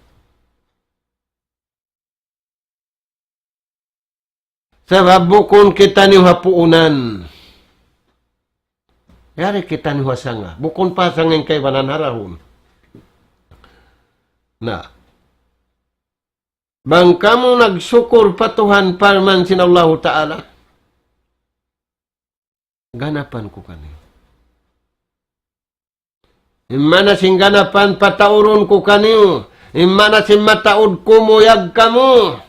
Sabab bukun kitaniyu ha puunan. Yari kitaniyu ha sanga. Bukun pa sanga in kaibanan harahun. Na. Bang kamu nagsukur pa Tuhan parman sin Allahu Ta'ala. Ganapan ku kaniyu. In maana sin ganapan pataurun ku kaniyu. In maana sin mataud kumuyag kamu.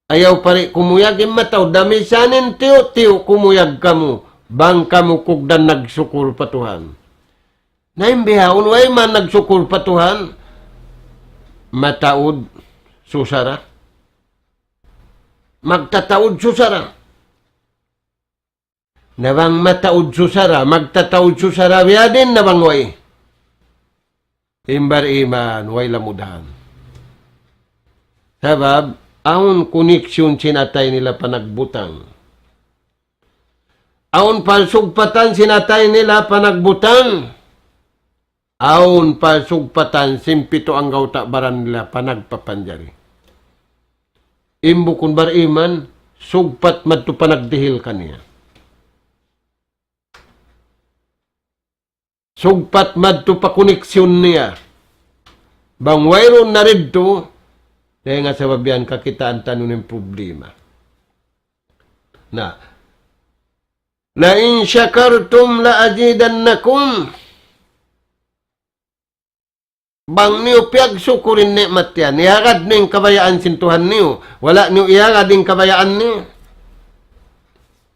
Ayaw pa di' kumuyag in mataud. Damisan in tiyu'-tiyu' kumuyag kamu. Bang kamu kugdan nagsukur pa Tuhan. Na in bihaun way man nagsukur pa Tuhan. Mataud susara. Magtataud susara. Na bang mataud susara, magtataud susara, biya' diin na bang way. In bar-iman, way lamud han. Sabab, awn koneksyon sin atay nila panagbutang. Awn pagsugpatan sin atay nila panagbutang. Awn pagsugpatan sin pitu anggawta' baran nila panagpapanjari. In bukun bar-iman, sugpat madtu panagdihil kaniya. Sugpat madtu pa koneksyon niya. Bang wayruun na didtu, dayn ha sabab yan kakitaan taniyu in problema. Na, لئن شكرتم لأزيدنكم. Bang niyu piyagsukur in ni'mat yan, iyagad niyu in kabayaan sin Tuhan niyu, wala' niyu iyagad in kabayaan niyu.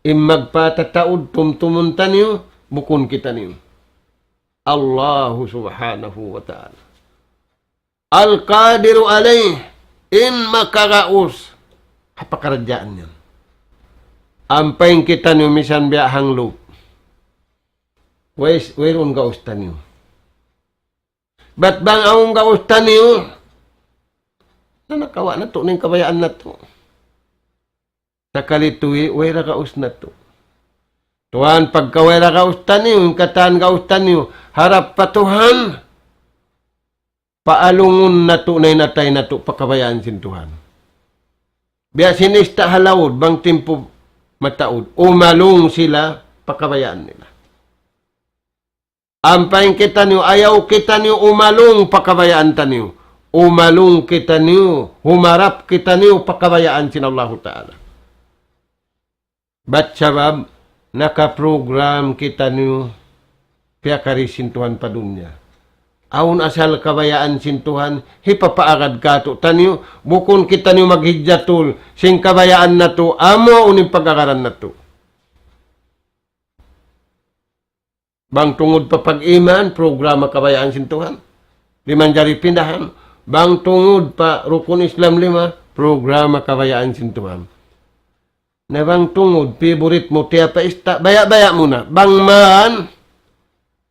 In magpatataud tumtumun taniyu, bukun kitaniyu. Allahu subhanahu wa ta'ala. Al-Qadiru alayh, in makaraus ha pakaradjaan yan. Ampa in kitaniyu misan biya' hanglup. Way, wayruun gaus taniyu. Bat bang awn gaus taniyu, na nakawa' natu' na in kabayaan natu'. Sakali tuwi', way da gaus natu'. Tuwan, pagka way da gaus taniyu, in katan gaus taniyu, harap pa Tuhan, paalungun natu' na in atay natu' pa kabayaan sin Tuhan. Biya' sin ista' ha laud, bang timpu mataud, umalung sila pa kabayaan nila. Ampa in kitaniyu, ayaw kitaniyu umalung pa kabayaan taniyu. Umalung kitaniyu, humarap kitaniyu pa kabayaan sin Allahu Ta'ala. Bat sabab, nakaprogram kitaniyu, piyakari sin Tuhan pa dunya. Awn asal kabayaan sin Tuhan, hipapaagad kātu'niyu, bukun kitaniyu maghijjatul, sin kabayaan natu', amu in pag-agaran natu'. Bang tungud pa pag-iman, programa kabayaan sin Tuhan. Di' manjari pindahan. Bang tungud pa rukun Islam lima, programa kabayaan sin Tuhan. Na bang tungud, favorite mu, tiyapa ista', baya'-baya' mu na. Bang man,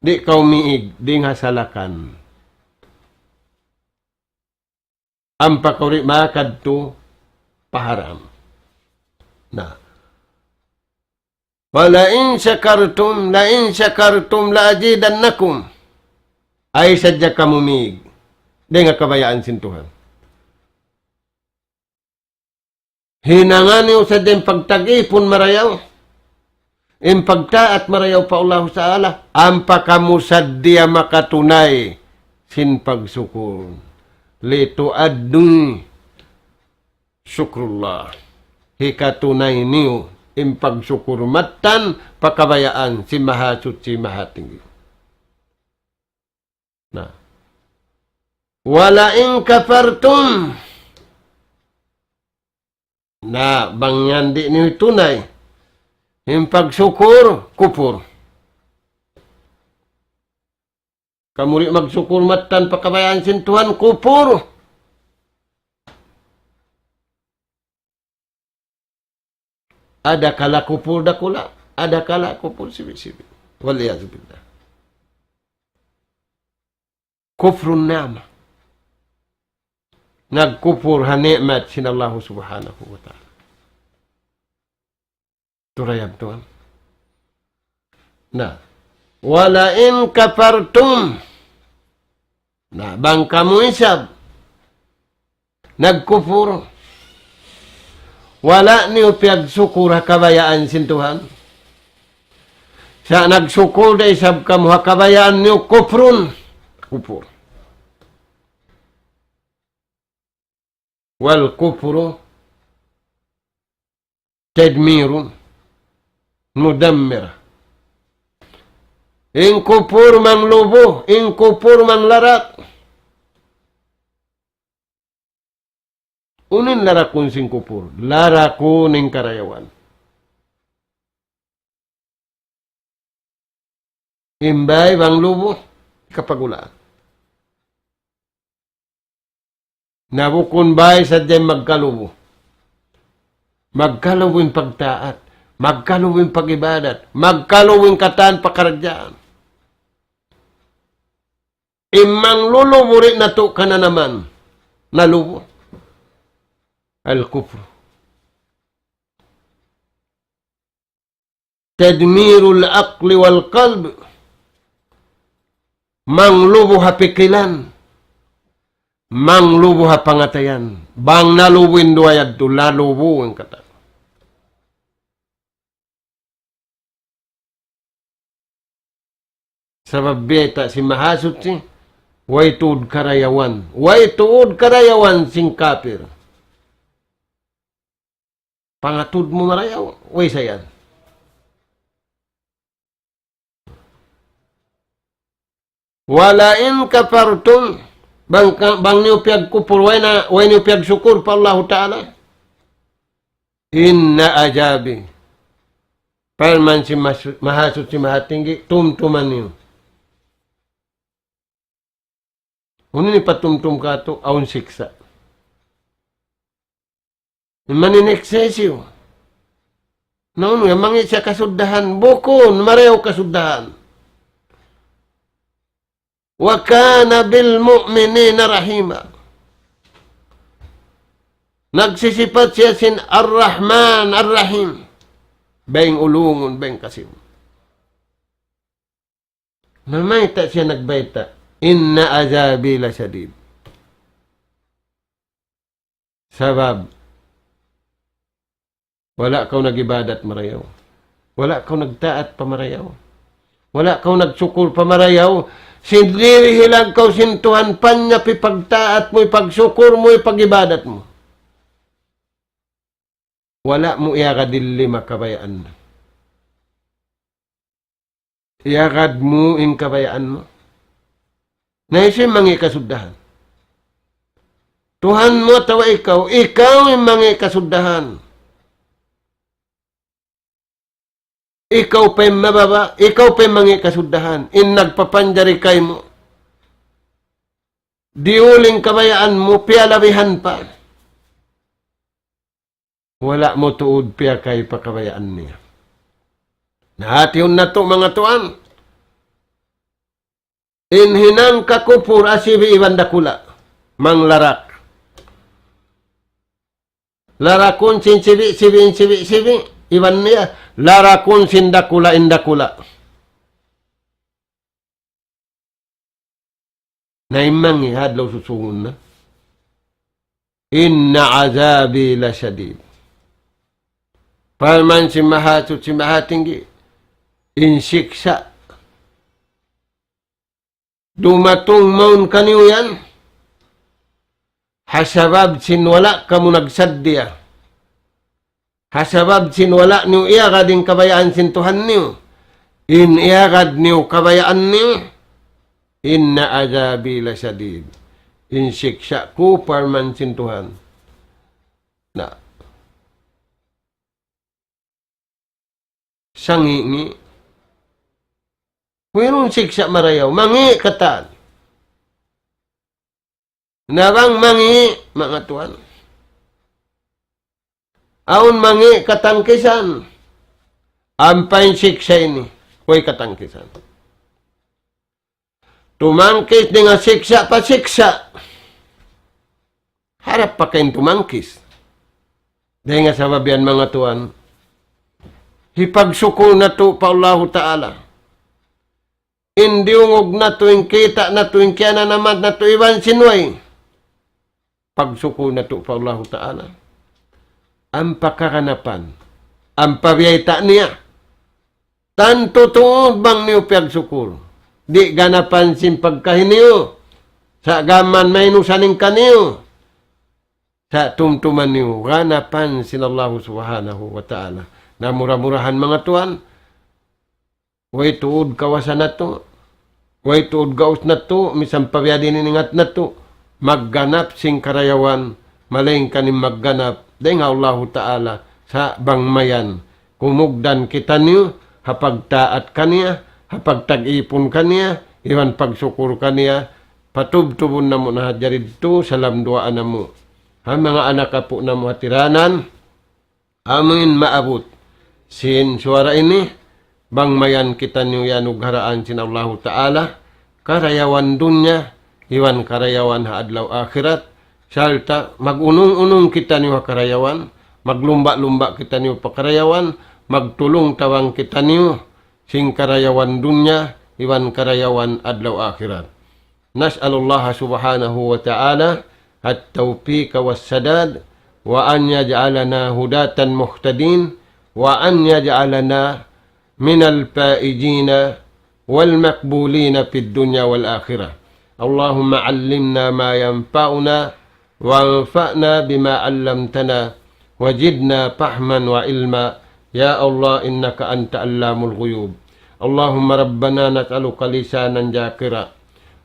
di' kaw miig, di' nga salakan. Ampa kaw di' makadtu pa haram. Na. وَلَئِن شَكَرْتُمْ لَئِن شَكَرْتُمْ لَأَزِيدَنَّكُمْ. Ay sadja kamu miig. Dayn ha kabayaan sin Tuhan. Hinanga niyu sadja in pagtag-ipun marayaw. In pagtaat marayaw pa Allahu Ta'ala, ampa kamu sadja makatunay sin pagsukur. لِتُؤَدُّوا شُكْرَ اللَّهِ. Hikatunay niyu in pagsukur mattan pa kabayaan sin Mahasuchi Mahatinggi. Na. وَلَئِن كَفَرْتُمْ. Na, bang yan di' niyu tunay in pagsukur, kupur. Kamu di' magsukur mattan pa kabayaan sin Tuhan, kupur. Adakala kupur dakula', adakala kupur sibi'-sibi'. والعياذ بالله. كفر النعمة. Nagkupur ha ni'mat sin Allah Subhanahu wa Ta'ala. Turayan tuwan. Na. ولئن كفرتم. Na, bang kamu isab nagkupur, wala' niyu piyagsukur ha kabayaan sin Tuhan. Sa' nagsukur da isab kamu ha kabayaan niyu, كفر. Kupur. والكفر تدمير مدمر. In kupur manglubu, in kupur manglarak. Unu in larakun sin kupur? Larakun in karayawan. In bāy bang lubu, kapagulaan. Na bukun bāy sadja in magkalubu. Magkalubu in pagtaat. Magkalubu in pag-ibadat. Magkalubu in katan pakaradjaan. In manglulubu di' natu' kananaman. Nalubu. الكفر. تدمير العقل والقلب. Manglubu ha pikilan. Manglubu ha pangatayan. Bang nalubu in duwa yadtu, lalubu in katan. Sabab biyayta' sin Mahasuchi, way tuud karayawan. Way tuud karayawan sin kapir. Pangatud mu marayaw, way sa yan. ولئن كفرتم, bang ka, bang niyu piyagkupur, way na, way niyu piyagsukur pa Allahu Ta'ala. إن عذابي. Parman sin Mas-, Mahasuchi Mahatinggi, tumtuma niyu. Unu in patumtum katu', awn siksa'. Mani in excessive. Na unu, mangi' siya kasuddahan, bukun, marayaw kasuddahan. وكان بالمؤمنين رحيما. Nagsisipat siya sin Ar-Rahman, Ar-Rahim. Bayng ulungun, bayng kasibu. Na mayta' siya nagbayta', إن عذابي لشديد. Sabab, wala' kaw nag-ibadat marayaw. Wala' kaw nagtaat pa marayaw. Wala' kaw nagsukur pa marayaw. Sin dirihilan kaw sin Tuhan pa niya, pi pagtaat mu, pagsukur mu, pag-ibadat mu. Wala' mu iyagad in lima kabayaan. Iyagad mu in kabayaan mu. Na hisiyu in mangi' kasuddahan? Tuhan mu atawa ikaw? Ikaw in mangi' kasuddahan. Ikaw pa in mababa', ikaw pa in mangi' kasuddahan. In nagpapanjari kaymu. Diyuling kabayaan mu, piyalabihan pa. Wala' mu tuud piyakay pa kabayaan niya. Na hatihun natu' manga tuwan. In hinang kakupur asibi' iban dakula'. Manglarak. Larakun sin sibi', sibi', sibi', sibi', iban niya. Larakun sin dakula', in dakula'. Na in mangi' ha adlaw susungun na. إن عذابي لشديد. Parman sin Mahasuchi Mahatinggi, in siksa' dumatung mawn kaniyu yan, ha sabab sin wala' kamu nagsaddiya. Ha sabab sin wala' niyu iyagad in kabayaan sin Tuhan niyu. In iyagad niyu kabayaan niyu, إن عذابي لشديد. In siksa' ku parman sin Tuhan. Na. Sangi'-ngi'. Wayruun siksa' marayaw, mangi' katan. Na bang mangi', manga tuwan. Awn mangi' katangkisan. Ampa in siksa' ini, way katangkisan. Tumangkis dayn ha siksa' pa siksa'. Harap pa kaw in tumangkis. Dayn ha sabab yan, manga tuwan, hipagsukul natu' pa Allahu Ta'ala. In diyungug natu', in kita' natu', in kiyananaman natu', iban sin way. Pagsukul natu' pa Allahu Ta'ala. Ampa kaganapan. Ampa biyayta' niya. Tantu tuud bang niyu piyagsukul. Di' ganapan sin pagkahi niyu. Sa' gām mayan mahinus in kaniyu. Sa' tumtuma niyu, ganapan sin Allahu Subhanahu wa Ta'ala. Na mura-murahan, manga tuwan, way tuud kawasa natu', way tuud gaus natu', misan pa biya' diin in ingat natu', magganap sin karayawan, malaingkan in magganap dayn ha Allahu Ta'ala, sa' bang mayan, kumugdan kitaniyu, ha pagtaat kaniya, ha pagtag-ipun kaniya, iban pagsukul kaniya, patubtubun namu' na hadja didtu, salam duwaa namu'. Ha manga anak apu' namu' hatiranan, amuin maabut sin suwara ini, bang mayan kitaniyu iyanugharaan sin Allahu Ta'ala, karayawan dunya, iban karayawan ha adlaw akhirat, sarta' mag-unung-unung kitaniyu ha karayawan, maglumba'-lumba' kitaniyu pa karayawan, magtulung-tabang kitaniyu, sin karayawan dunya, iban karayawan adlaw akhirat. نسأل الله سبحانه وتعالى التوفيق والسداد، وأن يجعلنا هداة مهتدين، وأن يجعلنا من الفائزين والمقبولين في الدنيا والآخرة. اللهم علمنا ما ينفعنا، وانفعنا بما علمتنا، وزدنا فهما وعلما. يا الله، إنك أنت علام الغيوب. اللهم ربنا نسألك لسانا ذاكرا،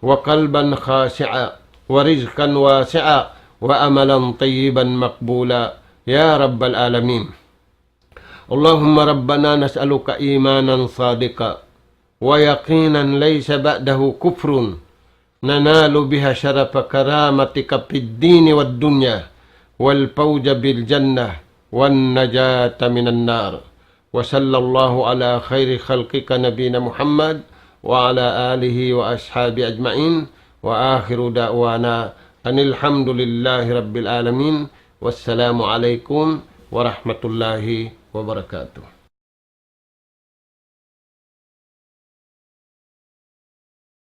وقلبا خاشعا، ورزقا واسعا، وعملا طيبا مقبولا، يا رب العالمين. اللهم ربنا نسألك إيمانا صادقا، ويقينا ليس بعده كفر، ننال بها شرف كرامتك في الدين والدنيا، والفوز بالجنة، والنجاة من النار. وصلى الله على خير خلقك نبينا محمد، وعلى آله وأصحابه أجمعين، وآخر دعوانا أن الحمد لله رب العالمين. والسلام عليكم ورحمة الله وبركاته.